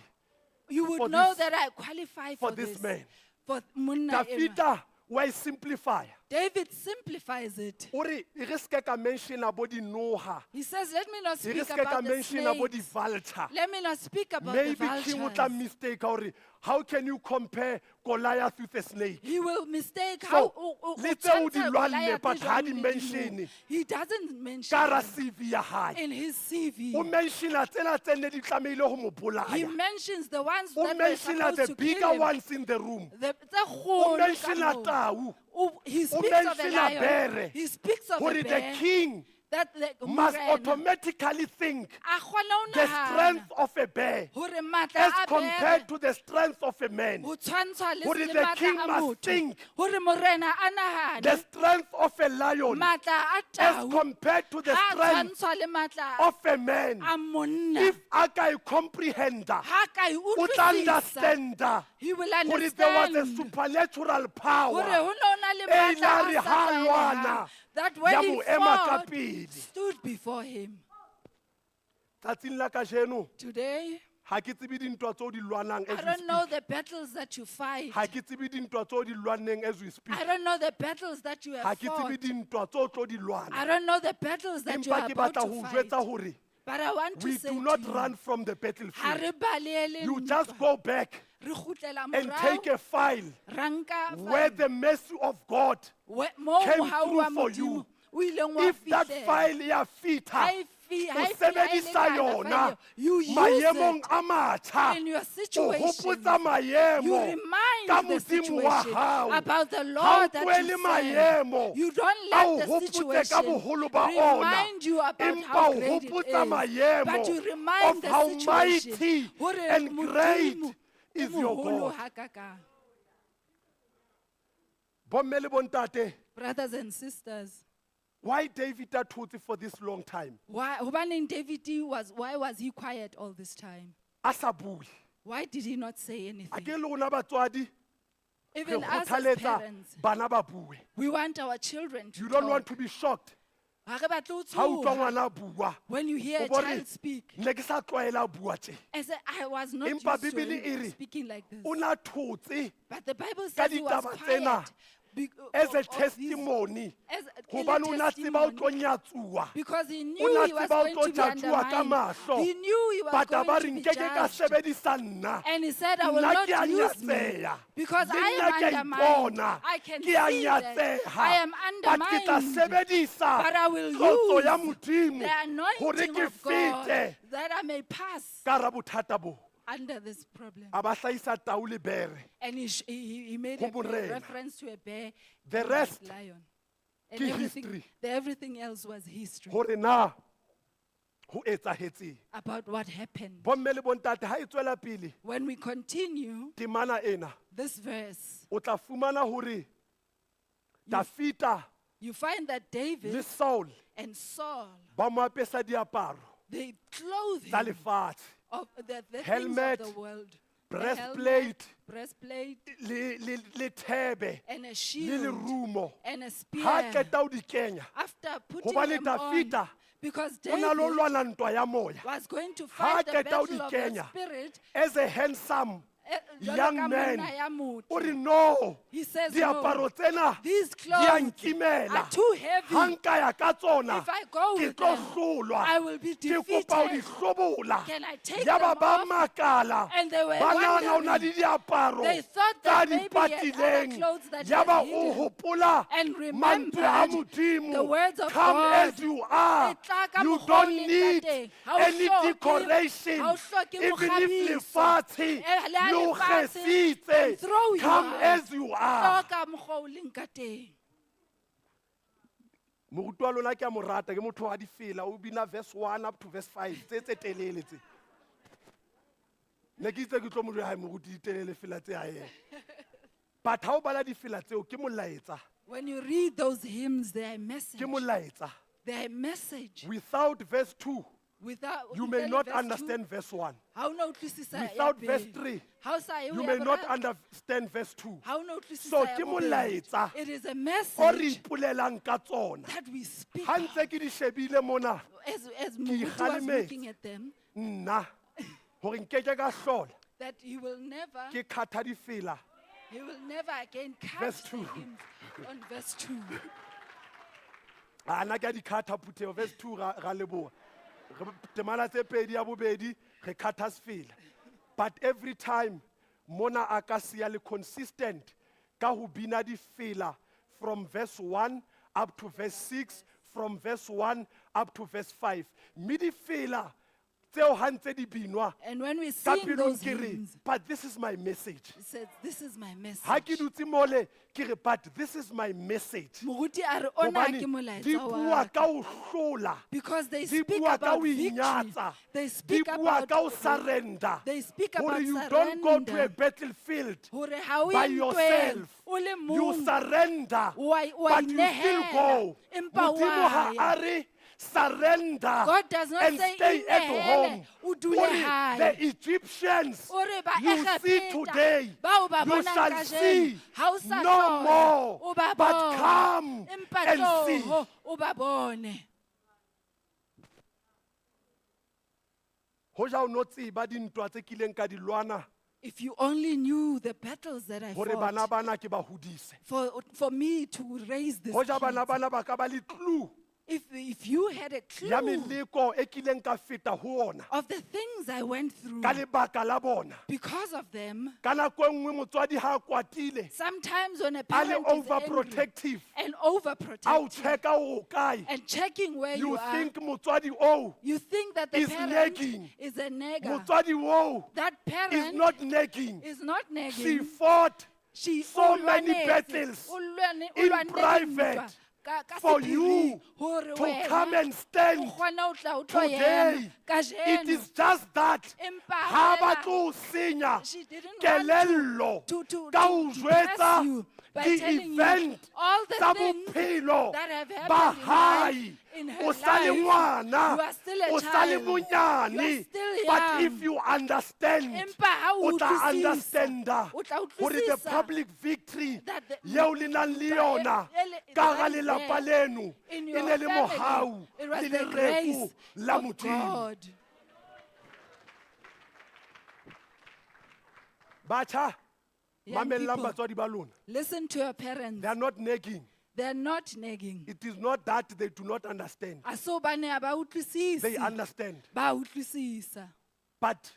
Speaker 4: you would
Speaker 3: for
Speaker 4: know
Speaker 3: this-
Speaker 4: that I qualify
Speaker 3: for
Speaker 4: for
Speaker 3: this
Speaker 4: this.
Speaker 3: man.
Speaker 4: For monna enwa.
Speaker 3: Dafita wa e simplify.
Speaker 4: David simplifies it.
Speaker 3: O re e re se ke ka mentiona bo dinoha,
Speaker 4: He says, Let me not
Speaker 3: e re
Speaker 4: speak
Speaker 3: se ke ka
Speaker 4: about the
Speaker 3: mentiona bo
Speaker 4: snakes.
Speaker 3: di-vulture.
Speaker 4: Let me not speak about the
Speaker 3: Maybe king o tla
Speaker 4: vultures.
Speaker 3: mistake hore how can you compare Goliath with a snake?
Speaker 4: He will mistake
Speaker 3: So,
Speaker 4: how o
Speaker 3: le tseo di
Speaker 4: tshwantsha
Speaker 3: lwanne,
Speaker 4: Goliath
Speaker 3: but ha
Speaker 4: jwang
Speaker 3: di
Speaker 4: le
Speaker 3: mention.
Speaker 4: dinoha. He doesn't mention
Speaker 3: Ka ra
Speaker 4: them
Speaker 3: CV ya hae.
Speaker 4: in his CV.
Speaker 3: O mentiona tsena tse ne di tlamehile ho mo
Speaker 4: He
Speaker 3: bolaya.
Speaker 4: mentions the ones
Speaker 3: O
Speaker 4: that were
Speaker 3: mentiona
Speaker 4: supposed
Speaker 3: the
Speaker 4: to
Speaker 3: bigger
Speaker 4: kill him.
Speaker 3: ones in the room.
Speaker 4: The tse
Speaker 3: O
Speaker 4: kgolo ka
Speaker 3: mentiona
Speaker 4: moo.
Speaker 3: tau.
Speaker 4: He
Speaker 3: O
Speaker 4: speaks of a
Speaker 3: mentiona
Speaker 4: lion.
Speaker 3: bere.
Speaker 4: He speaks of
Speaker 3: Hore
Speaker 4: a
Speaker 3: the
Speaker 4: bear.
Speaker 3: king
Speaker 4: That the
Speaker 3: must
Speaker 4: morena
Speaker 3: automatically think
Speaker 4: a kgone ho
Speaker 3: the
Speaker 4: nahana
Speaker 3: strength of a bear
Speaker 4: hore matla
Speaker 3: as
Speaker 4: a
Speaker 3: compared
Speaker 4: bere
Speaker 3: to the strength of a man.
Speaker 4: ho tshwantshwa le
Speaker 3: Hore
Speaker 4: le
Speaker 3: the
Speaker 4: matla
Speaker 3: king
Speaker 4: a
Speaker 3: must
Speaker 4: motho.
Speaker 3: think
Speaker 4: Hore morena a nahane
Speaker 3: The strength of a lion
Speaker 4: matla a
Speaker 3: as
Speaker 4: tau
Speaker 3: compared to the
Speaker 4: ha a
Speaker 3: strength
Speaker 4: tshwantshwa le matla
Speaker 3: of a man.
Speaker 4: a monna.
Speaker 3: If a ka e comprehenda,
Speaker 4: Ha ka e
Speaker 3: o tla
Speaker 4: utlwisisa,
Speaker 3: understanda
Speaker 4: he will
Speaker 3: hore there was a
Speaker 4: understand
Speaker 3: supernatural
Speaker 4: hore
Speaker 3: power
Speaker 4: ho no na le
Speaker 3: e
Speaker 4: matla
Speaker 3: ile
Speaker 4: a
Speaker 3: re
Speaker 4: sa
Speaker 3: ha lwana,
Speaker 4: tlwaelehang that when
Speaker 3: ya
Speaker 4: he
Speaker 3: mo ema ka
Speaker 4: fought,
Speaker 3: pele.
Speaker 4: stood before him.
Speaker 3: Tsatsing la kajeno
Speaker 4: Today,
Speaker 3: ha ke tsebe dintwa tseo di lwanang
Speaker 4: I
Speaker 3: as we
Speaker 4: don't know
Speaker 3: speak.
Speaker 4: the battles that you fight.
Speaker 3: Ha ke tsebe dintwa tseo di lwanneng as we speak.
Speaker 4: I don't know the battles that you
Speaker 3: Ha
Speaker 4: have
Speaker 3: ke tsebe
Speaker 4: fought.
Speaker 3: dintwa tseo tlo di lwana.
Speaker 4: I don't know the battles that you
Speaker 3: Empa
Speaker 4: are
Speaker 3: ke
Speaker 4: about
Speaker 3: batla
Speaker 4: to
Speaker 3: ho
Speaker 4: fight.
Speaker 3: jwetsa hore
Speaker 4: But I want to
Speaker 3: we
Speaker 4: say
Speaker 3: do
Speaker 4: to
Speaker 3: not
Speaker 4: you,
Speaker 3: run from the
Speaker 4: ha
Speaker 3: battlefield.
Speaker 4: re balehele
Speaker 3: You just
Speaker 4: ntwa.
Speaker 3: go back
Speaker 4: Re kgutlela
Speaker 3: and
Speaker 4: morao,
Speaker 3: take a file
Speaker 4: ra nka
Speaker 3: where
Speaker 4: file
Speaker 3: the mercy of God
Speaker 4: moo
Speaker 3: came
Speaker 4: mohau
Speaker 3: through
Speaker 4: wa
Speaker 3: for
Speaker 4: Modimo
Speaker 3: you.
Speaker 4: o ileng wa
Speaker 3: If that
Speaker 4: fihlela.
Speaker 3: file ya fitha,
Speaker 4: Ha e
Speaker 3: o
Speaker 4: ha e fi- ha e
Speaker 3: sebedisa
Speaker 4: lekana
Speaker 3: yona
Speaker 4: file eo, you use
Speaker 3: maemong
Speaker 4: it
Speaker 3: a matjha.
Speaker 4: in your
Speaker 3: O
Speaker 4: situation.
Speaker 3: hopotsa
Speaker 4: You
Speaker 3: maemo
Speaker 4: remind
Speaker 3: ka
Speaker 4: the
Speaker 3: Modimo wa
Speaker 4: situation
Speaker 3: hao.
Speaker 4: about the
Speaker 3: Ha o
Speaker 4: Lord that
Speaker 3: tlohele
Speaker 4: you serve.
Speaker 3: maemo
Speaker 4: You don't
Speaker 3: a o
Speaker 4: let the
Speaker 3: hopotse ka
Speaker 4: situation
Speaker 3: boholo ba ona.
Speaker 4: remind you about
Speaker 3: Empa
Speaker 4: how
Speaker 3: o
Speaker 4: great it
Speaker 3: hopotsa
Speaker 4: is,
Speaker 3: maemo
Speaker 4: but you remind
Speaker 3: of
Speaker 4: the
Speaker 3: how
Speaker 4: situation
Speaker 3: mighty
Speaker 4: hore
Speaker 3: and great
Speaker 4: Modimo o
Speaker 3: is your
Speaker 4: moholo
Speaker 3: God.
Speaker 4: hakakang.
Speaker 3: Bomme le bontate,
Speaker 4: Brothers and sisters,
Speaker 3: why David a thotse for this long time?
Speaker 4: why, hobaneng David was, why was he quiet all this time?
Speaker 3: A sa bue.
Speaker 4: Why did he not say
Speaker 3: A
Speaker 4: anything?
Speaker 3: ke le rona batswadi re
Speaker 4: Even us as
Speaker 3: kgothaletsa
Speaker 4: parents,
Speaker 3: bana ba bue.
Speaker 4: we want our children to
Speaker 3: You don't want
Speaker 4: talk.
Speaker 3: to be shocked
Speaker 4: Ha re batle ho
Speaker 3: ha utlwa
Speaker 4: tshoha
Speaker 3: ngwana a bua.
Speaker 4: When you hear
Speaker 3: O
Speaker 4: a
Speaker 3: bo re,
Speaker 4: child speak,
Speaker 3: Ne ke sa tlwaela ho bua tje.
Speaker 4: I said, I was not
Speaker 3: Empa
Speaker 4: used to
Speaker 3: Bibele e
Speaker 4: him
Speaker 3: re,
Speaker 4: speaking like this.
Speaker 3: O na thotse
Speaker 4: But the Bible
Speaker 3: ka
Speaker 4: says he was
Speaker 3: ditaba tsena
Speaker 4: quiet
Speaker 3: as a
Speaker 4: of these-
Speaker 3: testimony.
Speaker 4: as- e le
Speaker 3: Hobane o na tseba o tlo
Speaker 4: testimony.
Speaker 3: nyatsuwa.
Speaker 4: Because he
Speaker 3: O
Speaker 4: knew
Speaker 3: na
Speaker 4: he was
Speaker 3: tseba o
Speaker 4: going
Speaker 3: tlo
Speaker 4: to be
Speaker 3: judge-uwa ka
Speaker 4: undermined.
Speaker 3: mahlo.
Speaker 4: He knew he was
Speaker 3: But a ba
Speaker 4: going
Speaker 3: re
Speaker 4: to be
Speaker 3: nkeke ka
Speaker 4: judged.
Speaker 3: sebedisa nna.
Speaker 4: And he said, I will
Speaker 3: Nna
Speaker 4: not
Speaker 3: ke a
Speaker 4: use me
Speaker 3: nyatseha.
Speaker 4: because
Speaker 3: Le
Speaker 4: I
Speaker 3: nna
Speaker 4: am
Speaker 3: ke a
Speaker 4: undermined.
Speaker 3: ipona.
Speaker 4: I can
Speaker 3: Ke a
Speaker 4: see that
Speaker 3: nyatseha.
Speaker 4: I am
Speaker 3: But ke tla
Speaker 4: undermined.
Speaker 3: sebedisa
Speaker 4: But I will
Speaker 3: tlotso ya
Speaker 4: use
Speaker 3: Modimo
Speaker 4: the
Speaker 3: hore
Speaker 4: anointing
Speaker 3: ke
Speaker 4: of God
Speaker 3: fete
Speaker 4: that I may pass
Speaker 3: ka hara bothata bo.
Speaker 4: under this problem.
Speaker 3: A ba hlahisa tau le bere.
Speaker 4: And he made
Speaker 3: Ho
Speaker 4: a
Speaker 3: morena.
Speaker 4: reference to a bear
Speaker 3: The
Speaker 4: and a
Speaker 3: rest
Speaker 4: lion. And
Speaker 3: ke
Speaker 4: everything,
Speaker 3: history.
Speaker 4: everything else was history
Speaker 3: Hore na ho etsahetseng.
Speaker 4: about what happened.
Speaker 3: Bomme le bontate ha e tswela pele
Speaker 4: When we continue
Speaker 3: temana ena
Speaker 4: this verse,
Speaker 3: o tla fumana hore Dafita
Speaker 4: you find that
Speaker 3: le
Speaker 4: David
Speaker 3: Saul
Speaker 4: and Saul,
Speaker 3: ba mo apesa diaparo
Speaker 4: they clothed
Speaker 3: tsa
Speaker 4: him
Speaker 3: lefatshe.
Speaker 4: of the things
Speaker 3: Helmet,
Speaker 4: of the world. The helmet,
Speaker 3: breastplate,
Speaker 4: breastplate,
Speaker 3: le thebe
Speaker 4: and a
Speaker 3: le
Speaker 4: shield,
Speaker 3: lerumo.
Speaker 4: and a
Speaker 3: Ha
Speaker 4: spear.
Speaker 3: qeta ho di kenya,
Speaker 4: After putting
Speaker 3: Hobane
Speaker 4: them on,
Speaker 3: Dafita
Speaker 4: because
Speaker 3: o na lo
Speaker 4: David
Speaker 3: lwana ntwa ya moya.
Speaker 4: was going to
Speaker 3: Ha
Speaker 4: fight the
Speaker 3: qeta ho di
Speaker 4: battle of the
Speaker 3: kenya,
Speaker 4: spirit,
Speaker 3: as a handsome
Speaker 4: jwalo
Speaker 3: young
Speaker 4: ka
Speaker 3: man,
Speaker 4: monna ya motle.
Speaker 3: o re no,
Speaker 4: He says,
Speaker 3: diaparo
Speaker 4: no,
Speaker 3: tsena
Speaker 4: these
Speaker 3: di a
Speaker 4: clothes
Speaker 3: nkimela.
Speaker 4: are too heavy.
Speaker 3: Ha nka ya ka tsona,
Speaker 4: If I go
Speaker 3: ke
Speaker 4: with
Speaker 3: tlo
Speaker 4: them,
Speaker 3: hlolwa.
Speaker 4: I will be
Speaker 3: Ke kopa ho di
Speaker 4: defeated.
Speaker 3: hlobola.
Speaker 4: Can I take
Speaker 3: Yaba
Speaker 4: them
Speaker 3: ba
Speaker 4: off?
Speaker 3: makala.
Speaker 4: And they were
Speaker 3: Ba nahana o na le
Speaker 4: wondering.
Speaker 3: diaparo
Speaker 4: They thought
Speaker 3: tsa
Speaker 4: that
Speaker 3: di
Speaker 4: maybe he had other
Speaker 3: patileng.
Speaker 4: clothes that he
Speaker 3: Yaba
Speaker 4: had
Speaker 3: o
Speaker 4: hidden.
Speaker 3: hopola
Speaker 4: And
Speaker 3: mantswe a
Speaker 4: remembered
Speaker 3: Modimo.
Speaker 4: the words of
Speaker 3: Come
Speaker 4: God.
Speaker 3: as you are.
Speaker 4: E tla ka
Speaker 3: You
Speaker 4: mokgwa o
Speaker 3: don't
Speaker 4: leng ka
Speaker 3: need
Speaker 4: teng. Ha o
Speaker 3: any
Speaker 4: hloke-
Speaker 3: decoration.
Speaker 4: ha o hloke
Speaker 3: Even if
Speaker 4: mokgabiso.
Speaker 3: lefatshe
Speaker 4: Eh, le ha
Speaker 3: le o
Speaker 4: lefatshe
Speaker 3: kgesitse,
Speaker 4: can throw you
Speaker 3: come
Speaker 4: out.
Speaker 3: as you are.
Speaker 4: Hloka mokgwa o leng ka teng.
Speaker 3: Moruti wa lona ke a mo rata, ke motho wa difela, o bina verse 1 up to verse 5, tse telele tse. Ne ke itse ke tlo mo jwetsa, "Hai, moruti, di telele fela tse ha ena." But ha o bala difela tseo, ke molaetsa.
Speaker 4: When you read those hymns, they are a message.
Speaker 3: Ke molaetsa.
Speaker 4: They are a message.
Speaker 3: Without verse 2,
Speaker 4: Without
Speaker 3: you may
Speaker 4: ntle le
Speaker 3: not
Speaker 4: verse 2,
Speaker 3: understand verse 1.
Speaker 4: ha o na utlwisisa ya
Speaker 3: Without verse
Speaker 4: pele.
Speaker 3: 3,
Speaker 4: Ha o sa ye ho
Speaker 3: you
Speaker 4: ya
Speaker 3: may not
Speaker 4: boraro,
Speaker 3: understand verse 2.
Speaker 4: ha o na utlwisisa
Speaker 3: So,
Speaker 4: ya
Speaker 3: ke
Speaker 4: bobedi.
Speaker 3: molaetsa
Speaker 4: It is a
Speaker 3: O re
Speaker 4: message
Speaker 3: ipolelang ka tsona.
Speaker 4: that we speak
Speaker 3: Ha ntse ke di shebile mona,
Speaker 4: as Moruti was
Speaker 3: ikgalemetse.
Speaker 4: looking at them,
Speaker 3: nna, hore nkeke ka hlola,
Speaker 4: that he will never,
Speaker 3: ke khatha difela.
Speaker 4: he will never again cut
Speaker 3: Verse
Speaker 4: the
Speaker 3: 2.
Speaker 4: hymns On verse 2.
Speaker 3: A nna ke a di-cuta phuthego verse 2 ra leboga. Temana tse pedi ya bobedi re cuta sefela. But every time mona a ka siya le consistent ka ho bina difela from verse 1 up to verse 6, from verse 1 up to verse 5. Mme difela tseo ha ntse di binwa
Speaker 4: And when we
Speaker 3: ka
Speaker 4: sing
Speaker 3: pelong
Speaker 4: those
Speaker 3: ke re,
Speaker 4: hymns,
Speaker 3: but this is my message.
Speaker 4: he says, This is my
Speaker 3: Ha ke
Speaker 4: message.
Speaker 3: dutse mole ke re, but this is my message.
Speaker 4: Moruti a re ona
Speaker 3: Hobane
Speaker 4: ke molaetsa
Speaker 3: di
Speaker 4: wa
Speaker 3: bua
Speaker 4: ka."
Speaker 3: ka ho hlola.
Speaker 4: Because they
Speaker 3: Di
Speaker 4: speak
Speaker 3: bua ka
Speaker 4: about
Speaker 3: ho
Speaker 4: victory.
Speaker 3: inyatsa.
Speaker 4: They
Speaker 3: Di
Speaker 4: speak
Speaker 3: bua
Speaker 4: about
Speaker 3: ka ho surrender.
Speaker 4: They speak
Speaker 3: Hore
Speaker 4: about
Speaker 3: you don't go to a
Speaker 4: surrender.
Speaker 3: battlefield
Speaker 4: Hore ha o
Speaker 3: by
Speaker 4: ye ntweng,
Speaker 3: yourself.
Speaker 4: o le
Speaker 3: You
Speaker 4: mong.
Speaker 3: surrender,
Speaker 4: O a
Speaker 3: but you still
Speaker 4: inehela,
Speaker 3: go.
Speaker 4: empa o
Speaker 3: Modimo ha
Speaker 4: a ya.
Speaker 3: a re surrender
Speaker 4: God does not
Speaker 3: and
Speaker 4: say
Speaker 3: stay at
Speaker 4: inehele,
Speaker 3: home.
Speaker 4: o dule
Speaker 3: O re,
Speaker 4: hae.
Speaker 3: the Egyptians
Speaker 4: O re ba
Speaker 3: you see
Speaker 4: Egepeta,
Speaker 3: today,
Speaker 4: bao ba
Speaker 3: you
Speaker 4: bonang
Speaker 3: shall
Speaker 4: kajeno,
Speaker 3: see
Speaker 4: ha o sa
Speaker 3: no
Speaker 4: hlola,
Speaker 3: more,
Speaker 4: o ba
Speaker 3: but
Speaker 4: bone.
Speaker 3: come
Speaker 4: Empa
Speaker 3: and see.
Speaker 4: tloho, o ba bone.
Speaker 3: Hoja o no tseba dintwa tse kileng ka di lwana
Speaker 4: If you only knew the battles that I
Speaker 3: hore bana
Speaker 4: fought
Speaker 3: bana ke ba hodise.
Speaker 4: for me to raise this
Speaker 3: Hoja bana
Speaker 4: kids.
Speaker 3: bana ba ka ba le clue
Speaker 4: If you had a clue
Speaker 3: ya meleko e kileng ka feta ho ona
Speaker 4: of the things I went through
Speaker 3: ka lebaka la bona.
Speaker 4: because of them,
Speaker 3: Ka nako e nngwe motswadi ha a kwatile
Speaker 4: sometimes when a
Speaker 3: a le
Speaker 4: parent is angry
Speaker 3: overprotective
Speaker 4: and
Speaker 3: a o
Speaker 4: overprotective
Speaker 3: checka hore o kae,
Speaker 4: and checking where
Speaker 3: you
Speaker 4: you are,
Speaker 3: think motswadi oo
Speaker 4: you think that the
Speaker 3: is
Speaker 4: parent
Speaker 3: nagging.
Speaker 4: is a nagger.
Speaker 3: Motswadi oo
Speaker 4: That
Speaker 3: is
Speaker 4: parent
Speaker 3: not nagging.
Speaker 4: is not
Speaker 3: She
Speaker 4: nagging.
Speaker 3: fought
Speaker 4: She
Speaker 3: so many
Speaker 4: o lwanetse-
Speaker 3: battles
Speaker 4: o lwane- o
Speaker 3: in
Speaker 4: lwanne dintwa
Speaker 3: private
Speaker 4: ka
Speaker 3: for
Speaker 4: sephiring
Speaker 3: you
Speaker 4: hore
Speaker 3: to
Speaker 4: wena
Speaker 3: come and
Speaker 4: o
Speaker 3: stand
Speaker 4: kgone ho tla o tlo ema
Speaker 3: today.
Speaker 4: kajeno.
Speaker 3: It is just that
Speaker 4: Empa
Speaker 3: ha ba
Speaker 4: feela,
Speaker 3: tlo o senya
Speaker 4: she didn't want
Speaker 3: kelello
Speaker 4: to
Speaker 3: ka ho
Speaker 4: depress
Speaker 3: jwetsa
Speaker 4: you by telling you
Speaker 3: di-event
Speaker 4: all the
Speaker 3: tsa
Speaker 4: things
Speaker 3: bophelo
Speaker 4: that have
Speaker 3: ba
Speaker 4: happened in
Speaker 3: hae.
Speaker 4: life, in her
Speaker 3: O sa le
Speaker 4: life.
Speaker 3: ngwana,
Speaker 4: You are still a
Speaker 3: o sa le
Speaker 4: child. You are
Speaker 3: monyane.
Speaker 4: still
Speaker 3: But
Speaker 4: young.
Speaker 3: if you understand,
Speaker 4: Empa ha o
Speaker 3: o tla
Speaker 4: utlwisisa,
Speaker 3: understanda
Speaker 4: o tla
Speaker 3: hore the
Speaker 4: utlwisisa
Speaker 3: public victory
Speaker 4: that the-
Speaker 3: yeo le nang le
Speaker 4: ntwa
Speaker 3: yona
Speaker 4: e le-
Speaker 3: ka hara
Speaker 4: that is
Speaker 3: lelapa
Speaker 4: there
Speaker 3: leno
Speaker 4: in
Speaker 3: e
Speaker 4: your
Speaker 3: ne le
Speaker 4: family,
Speaker 3: mohau
Speaker 4: it was
Speaker 3: le
Speaker 4: the
Speaker 3: lereko
Speaker 4: grace
Speaker 3: la
Speaker 4: of
Speaker 3: Modimo.
Speaker 4: God.
Speaker 3: Batjha,
Speaker 4: Young
Speaker 3: mamellang
Speaker 4: people,
Speaker 3: batswadi ba lona.
Speaker 4: listen to your parents.
Speaker 3: They are not nagging.
Speaker 4: They are not nagging.
Speaker 3: It is not that they do not understand.
Speaker 4: A so bane ha ba utlwisise.
Speaker 3: They understand.
Speaker 4: Ba utlwisisa.
Speaker 3: But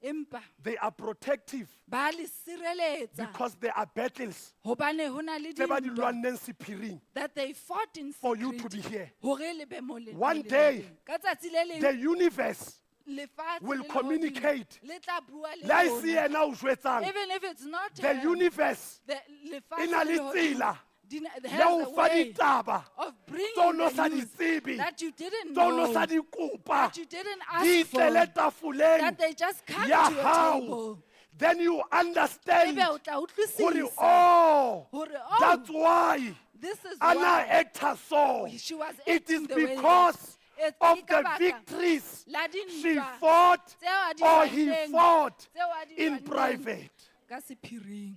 Speaker 4: Empa
Speaker 3: they are protective
Speaker 4: ba le sireletsa
Speaker 3: because there are battles
Speaker 4: hobane ho na le
Speaker 3: tse ba di
Speaker 4: dintwa
Speaker 3: lwanneng sephiring
Speaker 4: that they fought in
Speaker 3: for you to
Speaker 4: secret
Speaker 3: be here.
Speaker 4: hore le be mo le-
Speaker 3: One
Speaker 4: mo le
Speaker 3: day,
Speaker 4: leng teng. Ka tsatsi le leng
Speaker 3: The universe
Speaker 4: lefatshe
Speaker 3: will
Speaker 4: le lehodimo
Speaker 3: communicate.
Speaker 4: le tla bua le
Speaker 3: Le ha e se
Speaker 4: rona.
Speaker 3: yena o jwetsang,
Speaker 4: Even if it's not
Speaker 3: the
Speaker 4: her,
Speaker 3: universe
Speaker 4: the lefatshe
Speaker 3: e na
Speaker 4: le
Speaker 3: le
Speaker 4: lehodimo
Speaker 3: tsela
Speaker 4: has
Speaker 3: ya ho
Speaker 4: a
Speaker 3: fa
Speaker 4: way
Speaker 3: ditaba
Speaker 4: of bringing
Speaker 3: tse o no
Speaker 4: the
Speaker 3: sa di
Speaker 4: news
Speaker 3: tsebe,
Speaker 4: that you didn't
Speaker 3: tse o no
Speaker 4: know,
Speaker 3: sa di kopa,
Speaker 4: that you didn't
Speaker 3: di
Speaker 4: ask for,
Speaker 3: tlele tafoleng
Speaker 4: that they just come
Speaker 3: ya
Speaker 4: to your
Speaker 3: hao.
Speaker 4: table.
Speaker 3: Then you understand
Speaker 4: Ebe o tla
Speaker 3: hore,
Speaker 4: utlwisisa
Speaker 3: oh,
Speaker 4: hore, oh,
Speaker 3: that's why
Speaker 4: this is
Speaker 3: Anna
Speaker 4: why
Speaker 3: acted so.
Speaker 4: she was
Speaker 3: It is
Speaker 4: acting the way that
Speaker 3: because
Speaker 4: It's
Speaker 3: of
Speaker 4: ke ka
Speaker 3: the
Speaker 4: baka
Speaker 3: victories
Speaker 4: la
Speaker 3: she
Speaker 4: dintwa
Speaker 3: fought
Speaker 4: tseo a di
Speaker 3: or he
Speaker 4: lwanneng,
Speaker 3: fought
Speaker 4: tseo a di
Speaker 3: in
Speaker 4: lwanneng
Speaker 3: private.
Speaker 4: ka sephiring.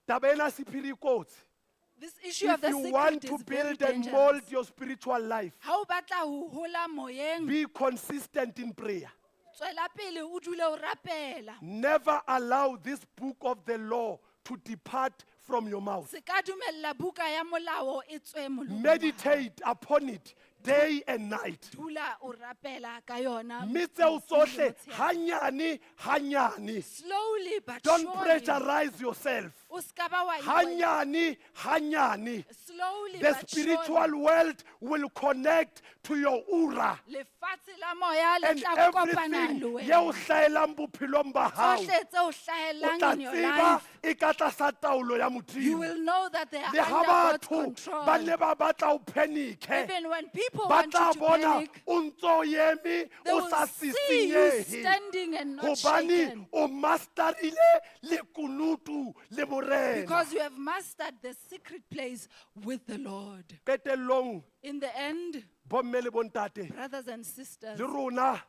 Speaker 3: Taba ena sephiri e kotsi.
Speaker 4: This issue of
Speaker 3: If
Speaker 4: the
Speaker 3: you
Speaker 4: secret
Speaker 3: want to
Speaker 4: is very
Speaker 3: build and
Speaker 4: dangerous.
Speaker 3: mold your spiritual life,
Speaker 4: Ha o batla ho hola moyeng,
Speaker 3: be consistent in prayer.
Speaker 4: tswela pele o dule o rapela.
Speaker 3: Never allow this book of the law to depart from your mouth.
Speaker 4: Se ka dumella buka ya molao e tswe molomong wa hao.
Speaker 3: Meditate upon it day and night.
Speaker 4: Dula o rapela ka yona.
Speaker 3: Mme tseo
Speaker 4: bosiu le
Speaker 3: tsohle
Speaker 4: motshehare.
Speaker 3: hanyane hanyane.
Speaker 4: Slowly but
Speaker 3: Don't
Speaker 4: surely.
Speaker 3: pressurize yourself.
Speaker 4: O ska ba wa ikwa-
Speaker 3: Hanyane hanyane.
Speaker 4: Slowly
Speaker 3: The
Speaker 4: but
Speaker 3: spiritual
Speaker 4: surely.
Speaker 3: world will connect to your ura.
Speaker 4: Lefatshe la moya le
Speaker 3: And
Speaker 4: tla kopana
Speaker 3: everything
Speaker 4: le
Speaker 3: yeo
Speaker 4: wena.
Speaker 3: hlaelang bophelong ba hao,
Speaker 4: Tsohle tse o
Speaker 3: o
Speaker 4: hlahellang
Speaker 3: tla
Speaker 4: in your
Speaker 3: tseba
Speaker 4: life,
Speaker 3: e ka tlasa taolo ya
Speaker 4: you
Speaker 3: Modimo.
Speaker 4: will know that they are
Speaker 3: Le ha
Speaker 4: under God's
Speaker 3: batho ba
Speaker 4: control.
Speaker 3: ne ba batla o panic-e,
Speaker 4: Even when people
Speaker 3: ba
Speaker 4: want
Speaker 3: tla
Speaker 4: you to
Speaker 3: bona
Speaker 4: panic,
Speaker 3: o ntso eme
Speaker 4: they
Speaker 3: o
Speaker 4: will
Speaker 3: sa
Speaker 4: see you
Speaker 3: sisinyehe.
Speaker 4: standing and not
Speaker 3: Hobane
Speaker 4: shaken.
Speaker 3: o masterile lekunutu le Morena.
Speaker 4: Because you have mastered the secret place with the Lord.
Speaker 3: Qetellong
Speaker 4: In the end,
Speaker 3: bomme le bontate
Speaker 4: brothers and sisters,
Speaker 3: le rona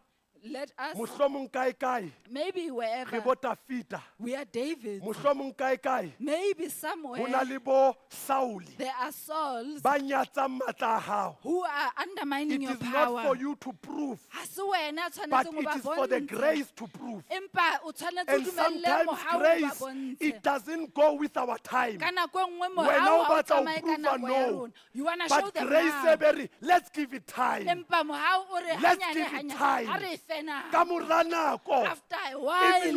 Speaker 4: Let us,
Speaker 3: Mohlomong kae kae
Speaker 4: maybe
Speaker 3: re
Speaker 4: wherever,
Speaker 3: bo Tafita.
Speaker 4: we are David.
Speaker 3: Mohlomong kae kae
Speaker 4: Maybe
Speaker 3: ho na
Speaker 4: somewhere
Speaker 3: le bo Sauli
Speaker 4: there are souls
Speaker 3: ba nyatsang matla a hao.
Speaker 4: who are undermining
Speaker 3: It
Speaker 4: your
Speaker 3: is not for
Speaker 4: power.
Speaker 3: you to prove,
Speaker 4: Ha se wena a
Speaker 3: but
Speaker 4: tshwanetseng ho
Speaker 3: it
Speaker 4: ba
Speaker 3: is for the
Speaker 4: bontsha.
Speaker 3: grace to prove.
Speaker 4: Empa o tshwanetse o
Speaker 3: And
Speaker 4: dumelle
Speaker 3: sometimes
Speaker 4: mohau o ba
Speaker 3: grace,
Speaker 4: bontshe.
Speaker 3: it doesn't go with our time.
Speaker 4: Ka nako e nngwe
Speaker 3: Wena
Speaker 4: mohau
Speaker 3: o
Speaker 4: ha o
Speaker 3: batla ho
Speaker 4: tsamaye ka
Speaker 3: prove-a,
Speaker 4: nako ya
Speaker 3: no.
Speaker 4: rona. You wanna show
Speaker 3: But
Speaker 4: them
Speaker 3: grace
Speaker 4: now.
Speaker 3: e be re, let's give it time.
Speaker 4: Empa mohau o re
Speaker 3: Let's
Speaker 4: hanyane
Speaker 3: give it
Speaker 4: hanyane.
Speaker 3: time.
Speaker 4: Ha re e fe nako.
Speaker 3: Ka mora nako,
Speaker 4: After a
Speaker 3: even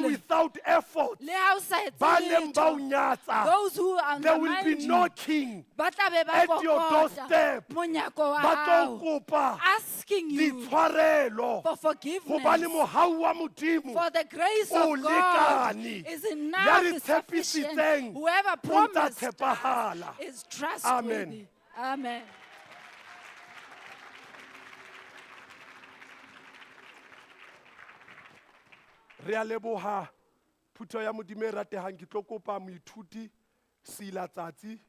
Speaker 4: while,
Speaker 3: without effort,
Speaker 4: le ha o sa etse
Speaker 3: ba neng ba o
Speaker 4: letho,
Speaker 3: nyatsa,
Speaker 4: those who
Speaker 3: there will
Speaker 4: undermine
Speaker 3: be
Speaker 4: you,
Speaker 3: no king
Speaker 4: ba tla be ba
Speaker 3: at your
Speaker 4: kokota
Speaker 3: doorstep.
Speaker 4: monyako wa
Speaker 3: Ba tlo
Speaker 4: hao,
Speaker 3: kopa
Speaker 4: asking you
Speaker 3: ditshwarelo
Speaker 4: for forgiveness.
Speaker 3: hobane mohau wa Modimo
Speaker 4: For the grace
Speaker 3: o
Speaker 4: of God
Speaker 3: lekane.
Speaker 4: is
Speaker 3: Ya
Speaker 4: enough,
Speaker 3: re
Speaker 4: is sufficient.
Speaker 3: tshepisitseng,
Speaker 4: Whoever
Speaker 3: o ntsa
Speaker 4: promised us
Speaker 3: tshepahala.
Speaker 4: is trustworthy.
Speaker 3: Amen.
Speaker 4: Amen.
Speaker 3: Re a leboha phutheho ya Modimo e ratehang ke tlo kopa moithuti Sila Tsatsi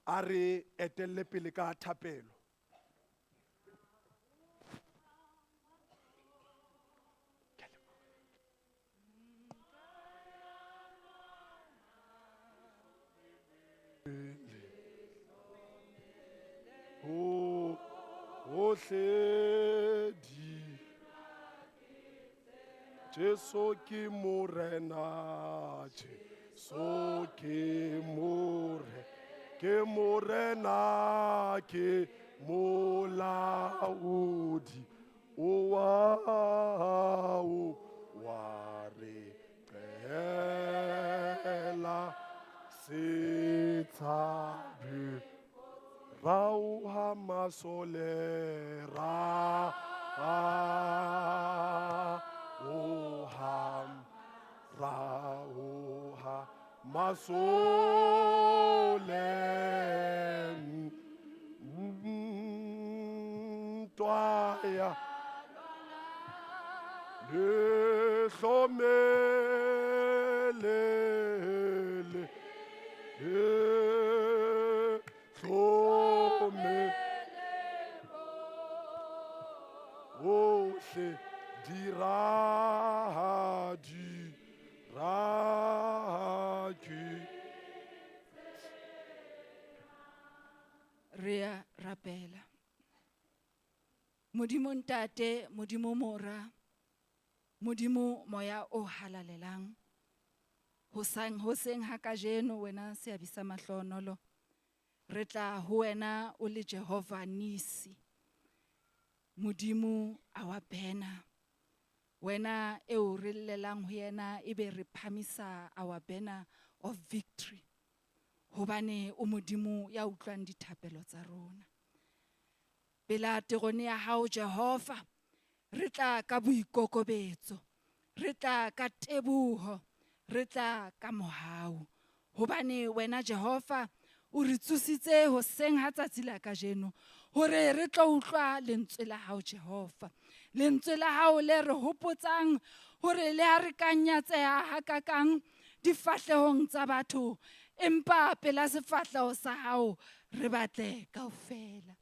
Speaker 3: a re etelle pele ka thapelo. Ho hohle di Jesu ke Morena, Jesu ke More, ke Morena, ke Molaodi, o wa o wa re qela se tshabe. Rauha masole ra oha rauha masole ntwa ya le hlomelele le hlome ohle dira dira ke
Speaker 4: Re a rapela. Modimo Ntate, Modimo Mora, Modimo Moya o halalelang. Hosang hoseng ha kajeno wena seabi sa mahlonolo. Re tla ho wena o le Jehova Nisi. Modimo our banner. Wena eo re llelang ho yena ebe re phamisa our banner of victory. Hobane o Modimo ya utlwang dithapelo tsa rona. Pela terone ya hao Jehova, re tla ka boikokobetso, re tla ka teboho, re tla ka mohau. Hobane wena Jehova o re tsositse hoseng ha tsatsi la kajeno hore re tlo utlwa lentswe la hao Jehova. Lentswe la hao le re hopotsang hore le ha re ka nyatseha hakakang difahlehong tsa batho, empa pela sefahleho sa hao re batle kaofela.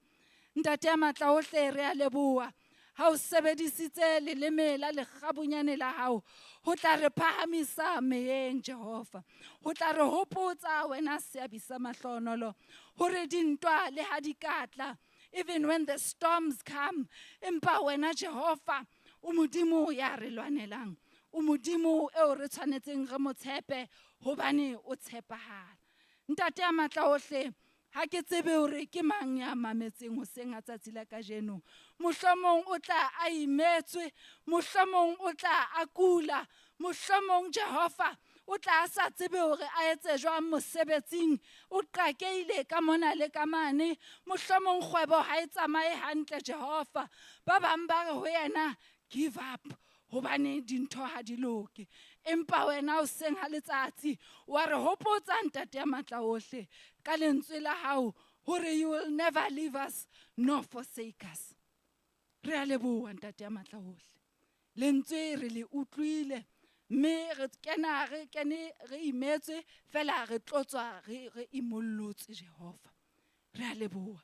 Speaker 4: Ntate ya matla ohle, re a leboha ha o sebedisitse leleme la lekgabunyane la hao ho tla re phahamisa meyeng Jehova, ho tla re hopotsa wena seabi sa mahlonolo hore dintwa le ha di ka tla, even when the storms come, empa wena Jehova o Modimo ya re lwanelang, o Modimo eo re tshwanetseng re mo tshepe hobane o tshepahala. Ntate ya matla ohle, ha ke tsebe hore ke mang ya mametseng hoseng ha tsatsi la kajeno. Mohlomong o tla a imetswe, mohlomong o tla a kula, mohlomong Jehova o tla a sa tsebe hore a etse jwang mosebetsing, o qakeile ka mona le ka mane, mohlomong kgwebo ha e tsamaye hantle Jehova. Ba bang ba re ho yena give up hobane dintho ha di loke. Empa wena hoseng ha letsatsi wa re hopotsa Ntate ya matla ohle ka lentswe la hao hore you will never leave us nor forsake us. Re a leboha Ntate ya matla ohle. Lentswe re le utlwile mme re kena re kene re imetswe fela re tlotswa re imollotse Jehova. Re a leboha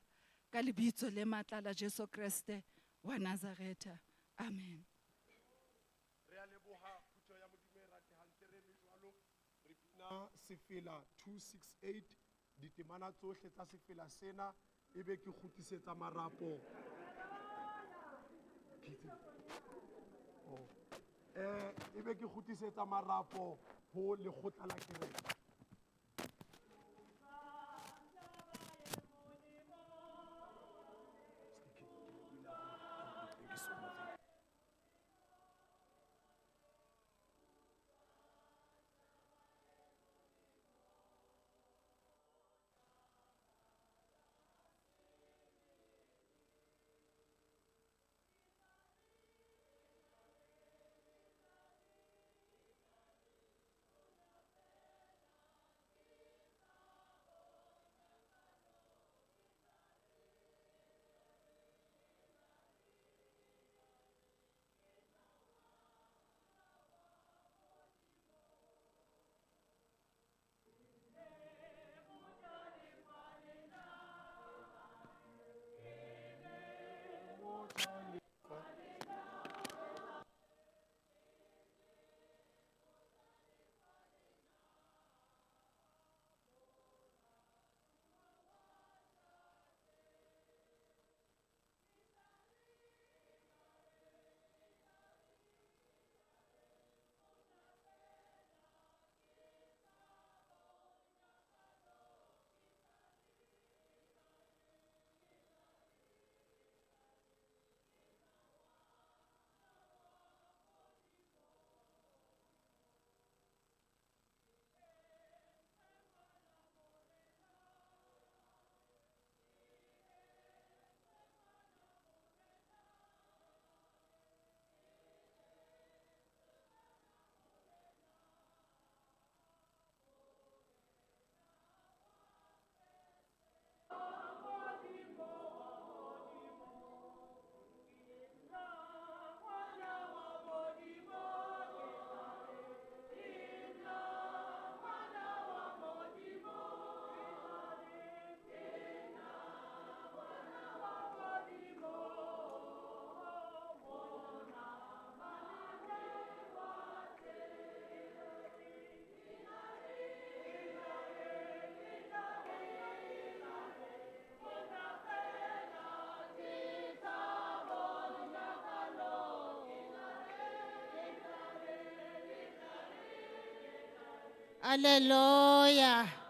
Speaker 4: ka lebitso le matla la Jesu Kreste wa Nazaretha. Amen.
Speaker 3: Bina sefela 268 ditemana tsohle tsa sefela sena ebe ke kgutlisetsa marapo. Oh. Ebe ke kgutlisetsa marapo ho lekgotla la kereke. Thank you so much.
Speaker 6: Hallelujah.